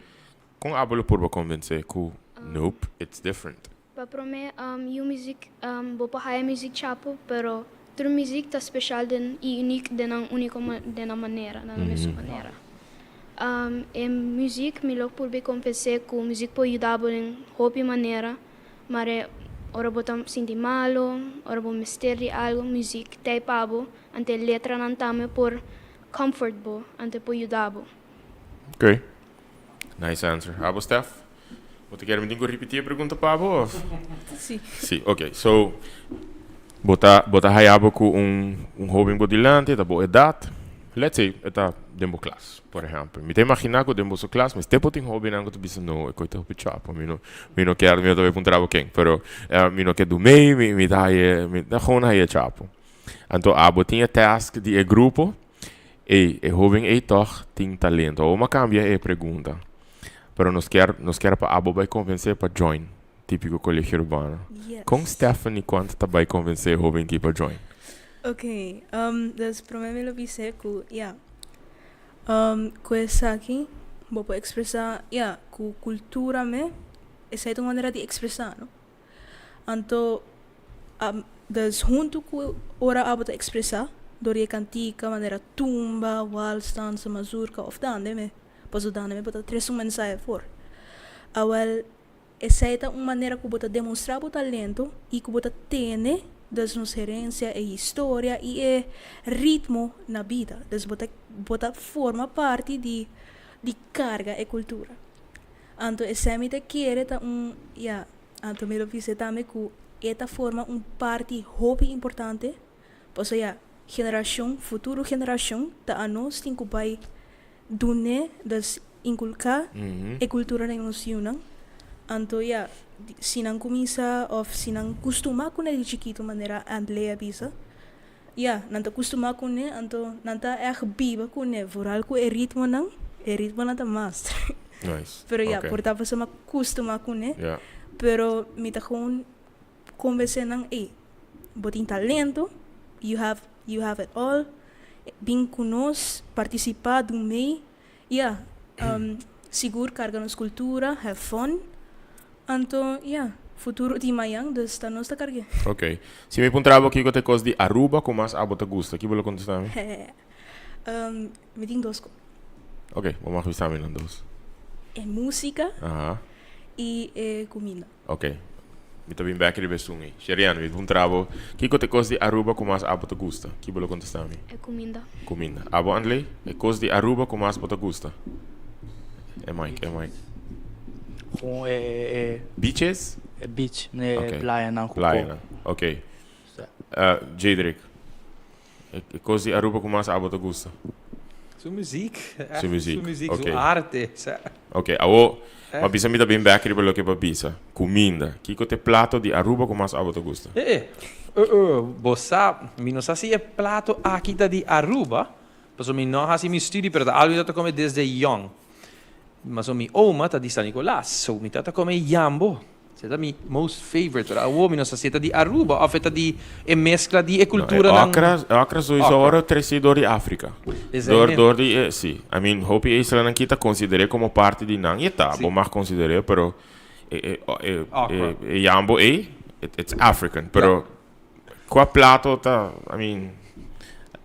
Kon abo lo purba konvensé ku, Nope, it's different? Pa promé, yu muzik, bo por haya muzik chapo, pero tur muzik ta speshal den i unik den nan úniko den nan manera, na nan mesun manera. E muzik mi lo purba konvensé ku muzik por yuda bo den hopi manera. Mare ora bo ta sinti malo, ora bo mester di algo, muziek t'ei pa bo, ante e letranan tambe por comfort bo, ante por yuda bo. Ok. Nice answer. Abo Steph? Bo ta kere mi tin ku ripiti e pregunta pa bo of? Si. Si, ok. So, bo ta bo ta haya bo ku un un hoben bo dilanti, ta bo edat. Let's say e ta den bo klas, por ehèmpel. Mi ta imaginá ku den boso klas mester por tin hóbennan ku ta bisa, No, e koi ta hopi chapo, mi no mi no kier, mi no ta bai puntra bo ken, pero mi no ke dum'ei, mi mi ta haye, mi ta gewoon haye chapo. Anto abo tin e task di e grupo, ey, e hóben ey tòg tin talento. Awor mi a kambia e pregunta, pero nos kier nos kier pa abo bai konvensé pa join Típico Colegio Urbano. Yes. Kon Stephanie Quant ta bai konvensé e hóben ki pa join? Ok, dus prome mi lo bis'é ku ya, ku esaki bo por ekspresá ya ku kultura me esei ta un manera di ekspresá no. Anto dus huntu ku ora abo ta ekspresá dor di e kantika manera tumba, wals, dansa, mazurka òf dande me, pasobra dande me bo ta trese un mensahe afor. Awèl Esei ta un manera ku bo ta demostrá bo talento i ku bo ta tene dus nos herensia, e historia i e ritmo na bida. Dus bo ta bo ta forma parti di di karga e kultura. Anto esei mi ta kere ta un ya, anto mi lo bisa tambe ku e ta forma un parti hopi importante pasobra ya generashon, futuro generashon ta anos tin ku bai dun'é, dus inculcá e cultura den nos yunan. Anto ya, si nan cuminsa of si nan custumá cune di chikito manera Andley a bisa, ya, nan ta custumá cune, anto nan ta ègt biba cune, vooral cu e ritmonan, e ritmonan ta master. Nice. Pero ya, Ok. por ta pasobra mi a custumá cune, Ya. pero mi ta gewoon convence nan, ey, bo tin talento, you have, you have it all, bin cu nos, participa, dun mee. Ya, sigur karga nos kultura, have fun. Anto, ya, futuro di mayan, dus ta nos ta karg'é. Ok. Si mi puntra bo kiko ta e kos di Aruba ku mas abo ta gusta, ki bo lo kontestá mi? Mi tin dos kos. Ok, bo mag bisa mi nan dos. E músika i e kuminda. Ok. Mi ta bin bek riba esun ei. Sherianne, mi puntra bo, kiko ta e kos di Aruba ku mas abo ta gusta? Ki bo lo kontestá mi? E kuminda. Kuminda. Abo, Andley? E kos di Aruba ku mas bo ta gusta? E mic, e mic. Gewoon e, e. Beaches? E beach, e Ok. playanan ku ko. Playanan, ok. Sa. Jadrick, e kos di Aruba ku mas abo ta gusta? Su muziek. Su muziek, Su muziek, ok. su arte. Sa. Ok, awo, ma bisa mi ta bin bek riba loke bo a bisa. Kuminda. Kiko ta e plato di Aruba ku mas abo ta gusta? Eh, eh, eh, bo sa, mi no sa si e plato aki ta di Aruba, pasobra mi no a hasi mi studi, pero ta algu mi ta kome desde yong. Maso mi oma ta di San Nicolas, so mi ta ta kome yambo. Esei ta mi most favorite, pero awo mi no sa si e ta di Aruba of e ta di e mezcla di e No, e culturanan. okra, e okra sowieso Okra. ora treci door di Afrika. Esei Door, mes. door di e, si. I mean, hopi islanan ki ta consider'é como parti di nan. Y ta, Si. bo mag consider'é, pero e, e, e, Okra. e, e yambo ei, it, it's African. Pero Kua plato ta, I mean,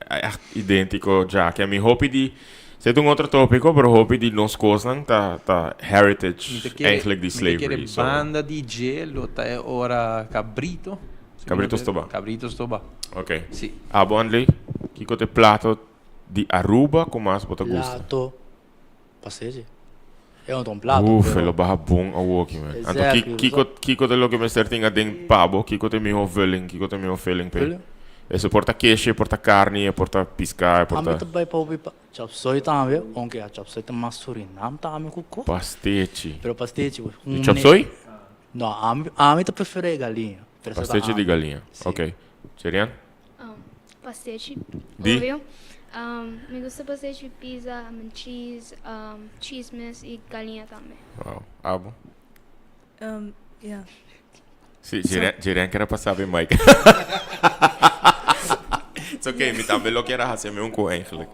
echt identico djaki. I mean, hopi di, esei ta un otro topico, pero hopi di nos cosnan ta, ta Mi heritage ta kere, eigenlijk di mi ta kere slavery. So, banda di dje lo ta e ora cabrito. Si mi no Cabrito ta, stoba. Cabrito stoba. Ok. Si. Abo Andley, kiko ta e plato di Aruba ku mas bo ta gusta? Plato Pastechi. E no ta un plato, Uf, e pero lo baha bon awoki, man. Anto Exactly, ki, kiko, kiko ta loke mester tin aden pa bo? Kiko ta e miho vulling? Kiko ta e miho filling p'e? Vulling? Eso por ta keshi, e por ta karni, e por ta piska, e por Ami ta. ta bai pa hopi pa chop suey tambe, ounke a chop suey ta mas Surinam tambe ku ko. Pastechi. Pero pastechi, Di un chop ne. suey? No, ami, ami ta preferé galiña. Pero esei ta Pastechi di ami. galiña. Si. Ok. Cherian? Pastechi, Di? obvio. Mi gusta pastechi, pizza, ham and cheese, cheese mes y galiña tambe. Wow. Abo? Ya. Si, Jerian, Jerian kier a pasa be mic. It's okay, mi tambe lo kier a haci mi un cu eigenlijk.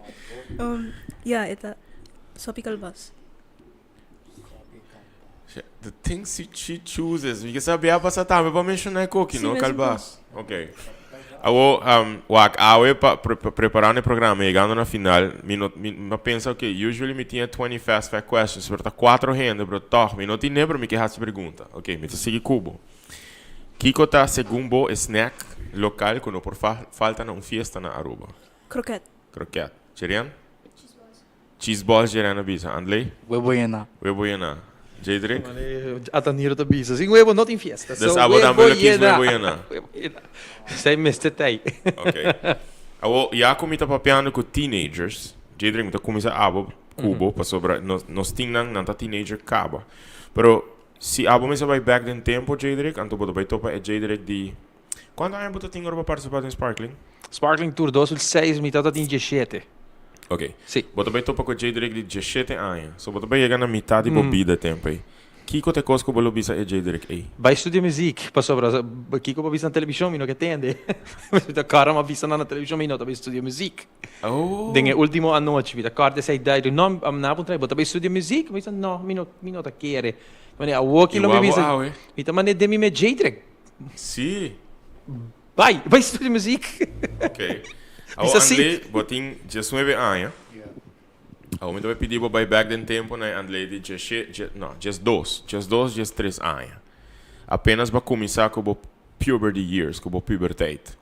Ya, e ta sopi calbas. The things she chooses. Mi ke sa bia pasa tambe pa menciona e koki, Sí, no? mesun Calbas. Ok. Awo, wak, awe pa preparando e programa, yegando na final, mi no, mi, mi a pensa, ok, usually mi tin e 20 fast fact questions, pero ta cuatro hende, pero toch, mi no tin ne, pero mi ke haci pregunta. Ok, mi ta sigui cu bo. Kico ta, segun bo, e snack local cu no por falta na un fiesta na Aruba? Kroket. Kroket. Cherian? Cheese balls Jerian a bisa. Andley? Webo yena. Webo yena. Jadrick? Ataniro ta bisa, sin webo no tin fiesta. Dus So abo webo tambe lo kies yena. webo yena. Webo yena. Esei mester ta ei. Ok. Awo, ya ku mi ta papiando ku teenagers, Jadrick mi ta kuminsa abo ku bo pasobra nos nos tin nan, nan ta teenager kaba. Pero si abo mester bai bek den tempo Jadrick, anto bo ta bai topa e Jadrick di Cuanto aña bo ta tin ora bo participa den Sparkling? Sparkling Tour 2006 mi tata tin diesshete. Ok. Si. Bo ta bay topa cu Jadrick di diesshete aña. So bo ta bay yega na mitad di bo bida e tempo ey. Kico ta e cos cu bo lo bisa e Jadrick ey? Bay studia muziek, pasobra kico bo bisa na television mi no ke tende. Mi ta corda mi a bisa nan na television mi no ta bay studia muziek. Oh. Den e ultimo anochi mi ta corda esey duidelijk. No, nan a puntra mi, bo ta bay studia muziek? Mi bisa no, mi no, mi no ta kere. Mane awor ki Y lo mi wou bo bisa, awe? mi ta mane den mi me Jadrick. Sí. Bai, bai studia muziek. Ok. Awo Bisa si. Andley, bo tin diesnuebe aña. Awo mi ta bai pidi bo bai bek den tempo na e Andley di dieshe, die, no, diesdos, diesdos, diestres aña. Apenas bo a cuminsa cu bo puberty years, cu bo puberteit.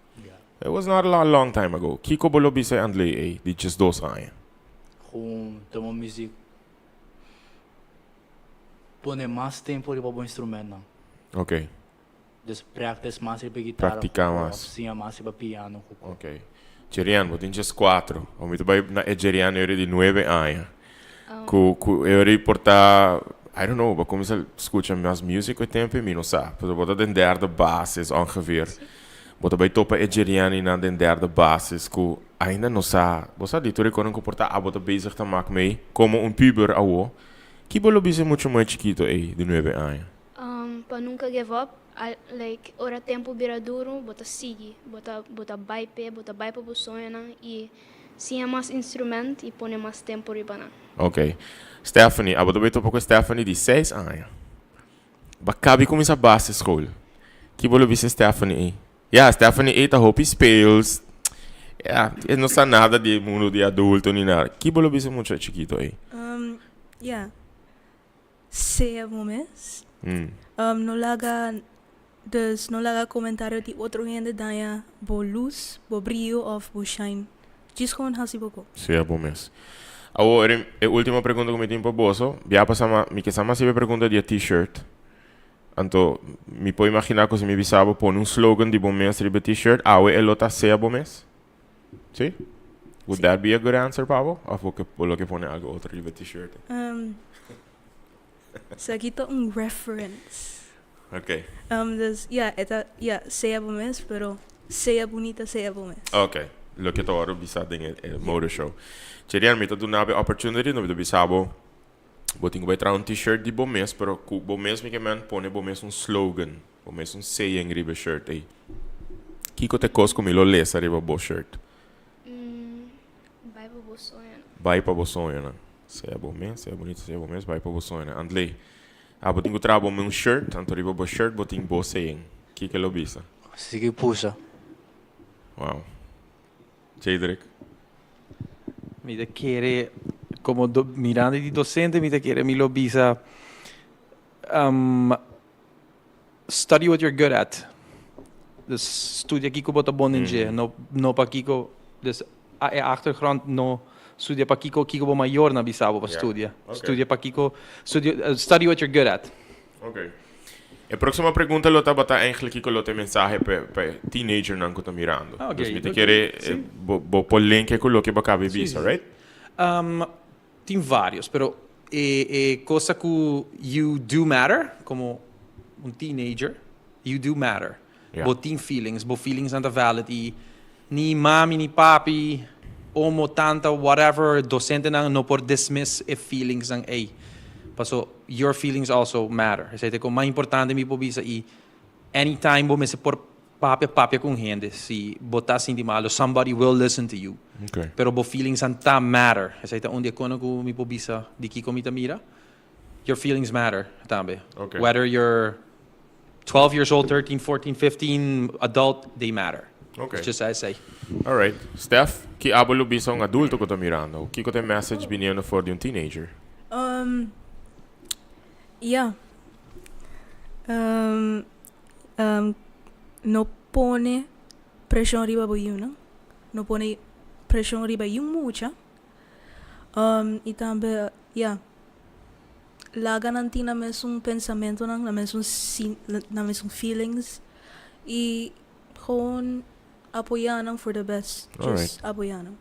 It was not a long time ago. Kico bo lo bisa e Andley ey di diesdos aña? Gewoon tuma muziek. Pone mas tempo riba bo instrumentnan. Ok. Dus practice mas riba guitarra. Practica mas. Of siña mas riba piano ku ku. Ok. Jerian, bo tin djes cuatro. Bo mi ta bai na e Jerian eri di nuebe aña. Ku ku eri por ta, I don't know, bo cuminsa scucha mas music ku e tempo i mi no sa. Pasobra bo ta den derde basis ongeveer. Bo ta bai topa e Jerian einan den derde basis ku ainda no sa. Bo sa di tur e konan ku por ta abo ta bezig ta mak mei komo un puber awo. Ki bo lo bisa e mucha muhé chikito ei di nuebe aña? Pa nunka give up, like ora tempu bira duru bo ta sigui, bo ta bo ta bai p'e, bo ta bai pa bo soñonan i siña mas instrument i pone mas tempu riba nan. Ok. Stephanie, abo ta bai topa ku Stephanie di seis aña. Ba kabi kuminsá basisschool. Ki bo lo bisa Stephanie ei? Ya, Stephanie ei ta hopi speels. Ya, e no sa nada di e mundo di adulto ni nada. Ki bo lo bisa mucha chikito ei? Ya. Sea bo mes. No laga, dus no laga comentario di otro hende daña bo luz, bo brillo of bo shine. Djis gewoon haci bo ko. Sea bo mes. Awor, e ultimo pregunta cu mi tin pa boso. Bia pasa ma, mi ke sa mas riba e pregunta di e t-shirt. Anto, mi por imagina cu si mi bisa bo pone un slogan di bo mes riba e t-shirt, awe e lo ta sea bo mes? Si? Would that be a good answer pa bo? Of bo ke, bo lo ke pone algo otro riba e t-shirt? Esaki ta un reference. Ok. Dus, ya, e ta, ya, sea bo mes, pero sea bunita, sea bo mes. Ok. Loke ta wòrdu bisa den e motor show. Cherian, mi ta duna bo e opportunity, no mi ta bisa bo. Bo tin ku bai traha un t-shirt di bo mes, pero ku bo mes mi ke men pone bo mes un slogan, bo mes un saying riba e shirt ei. Kiko ta e kos ku mi lo lesa riba bo shirt? Bai pa bo soñonan. Bai pa bo soñonan. Sea bo mes, sea bonito, sea bo mes, bai pa bo soñonan. Andley, abo tin ku traha bo mes un shirt, anto riba bo shirt bo tin bo saying. Kiko lo bisa? Sigui pusha. Wow. Jedrick. Mi ta kere, como do, mirando di docente, mi ta kere mi lo bisa study what you're good at. Dus studia kiko bo ta bon den dje, no, no pa kiko, dus a e achtergrond no studia pa kiko, kiko bo mayornan bisa bo pa studia. Studia pa kiko, studia, study what you're good at. Ok. E próximo pregunta lo tabata eigenlijk kiko lo ta e mensahe pa pa e teenagernan ku ta mirando. Ah, ok, Dus mi ta ok, kere sí. bo bo por link e ku loke bo kaba e Sí, bisa, sí, sí. right? Tin varios, pero e e cosa ku you do matter como un teenager, you do matter. Bo tin feelings, bo feelingsnan ta valid y ni mami ni papi, omo, tanta, whatever, docentenan no por dismiss e feelingsnan ey. Paso your feelings also matter. Esey ta e cos mas importante mi por bisa y anytime bo mester por papia, papia cu un hende. Si bo ta sinti malo, somebody will listen to you. Pero bo feelingsnan ta matter. Esey ta un di e cosnan cu mi por bisa di kico mi ta mira. Your feelings matter tambe. Whether you're 12 years old, 13, 14, 15, adult, they matter. Okay. It's just I say. Alright. Steph, ki abo lo bisa un adulto ku ta mirando? Kiko ta e message biniendo for di un teenager? Ya. No pone preshon riba bo yunan. No pone preshon riba yun mucha. I tambe, ya. Laga nan tin nan mesun pensamentonan, nan mesun nan mesun feelings y gewoon apoya nan for the best. Just apoya nan.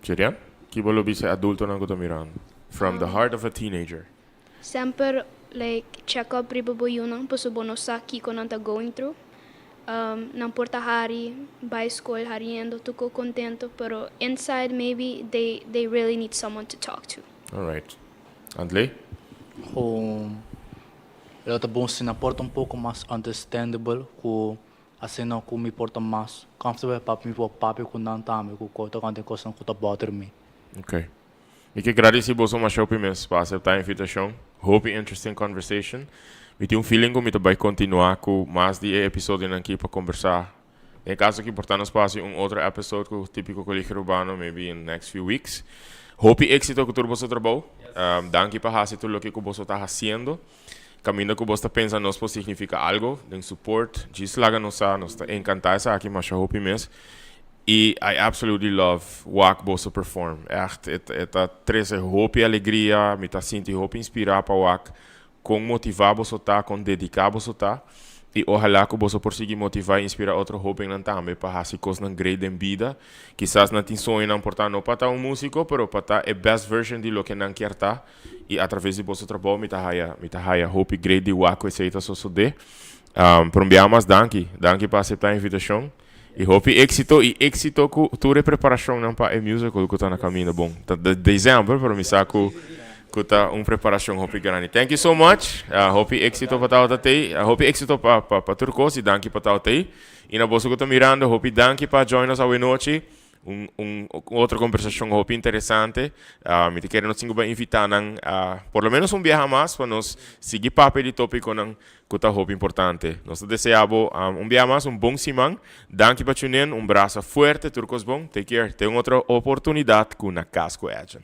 Cherian, ki bo lo bisa e adultonan ku ta mirando? From the heart of a teenager. Semper like check up riba bo yunan pasobra bo no sa kiko nan ta going through. Nan por ta hari, bai skol hariendo, tuko kontento, pero inside maybe they they really need someone to talk to. Alright. Andley? Gewoon lo ta bon si nan por ta un poko mas understandable ku asina ku mi por ta mas comfortable pa mi por papia ku nan tambe ku tokante kosnan ku ta bother mi. Ok. Mi ke gradisi boso masha hopi mes pa asepta e invitashon. Hopi interesting conversation. Mi tin un feeling ku mi ta bai kontinua ku mas di e episodionan aki pa kombersá. Den e kaso aki por ta nos por hasi un otro episode ku Típico Colegio Arubano maybe in the next few weeks. Hopi éxito ku tur boso trabou. Danki pa hasi tur loke ku boso ta hasiendo. Kaminda ku bos ta pensa nos por significa algo den support, djis laga nos sa, nos ta encanta esaki masha hopi mes. Y I absolutely love wak boso perform. Echt, e ta trece hopi alegria, mi ta sinti hopi inspira pa wak con motiva boso ta, con dedica boso ta. Y ohala cu boso por sigui motiva y inspira otro hobennan tambe pa haci cosnan great den bida. Kisas nan tin soñonan por ta no pa ta un musico, pero pa ta e best version di loke nan kier ta. Y a traves di boso trabou mi ta haya, mi ta haya hopi great di wak cu esey ta sosode. Pero un biaha mas danki. Danki pa acepta e invitacion. Y hopi exito y exito cu tur e preparacionnan pa e musical cu ta na caminda. Bon, ta december, pero mi sa cu cu ta un preparacion hopi grandi. Thank you so much. Hopi exito pa tabata tey. Hopi exito pa pa pa tur cos y danki pa tabata tey. Y na boso cu ta mirando, hopi danki pa join nos awe nochi. Un un otro conversacion hopi interesante. Mi ta kere nos tin cu bai invita nan por lo menos un biaha mas pa nos sigui papia di topiconan cu ta hopi importante. Nos ta desea bo un biaha mas un bon siman. Danki pa tune in. Un brasa fuerte. Tur cos bon. Take care. Te un otro oportunidad cu Na Cas cu Edjean.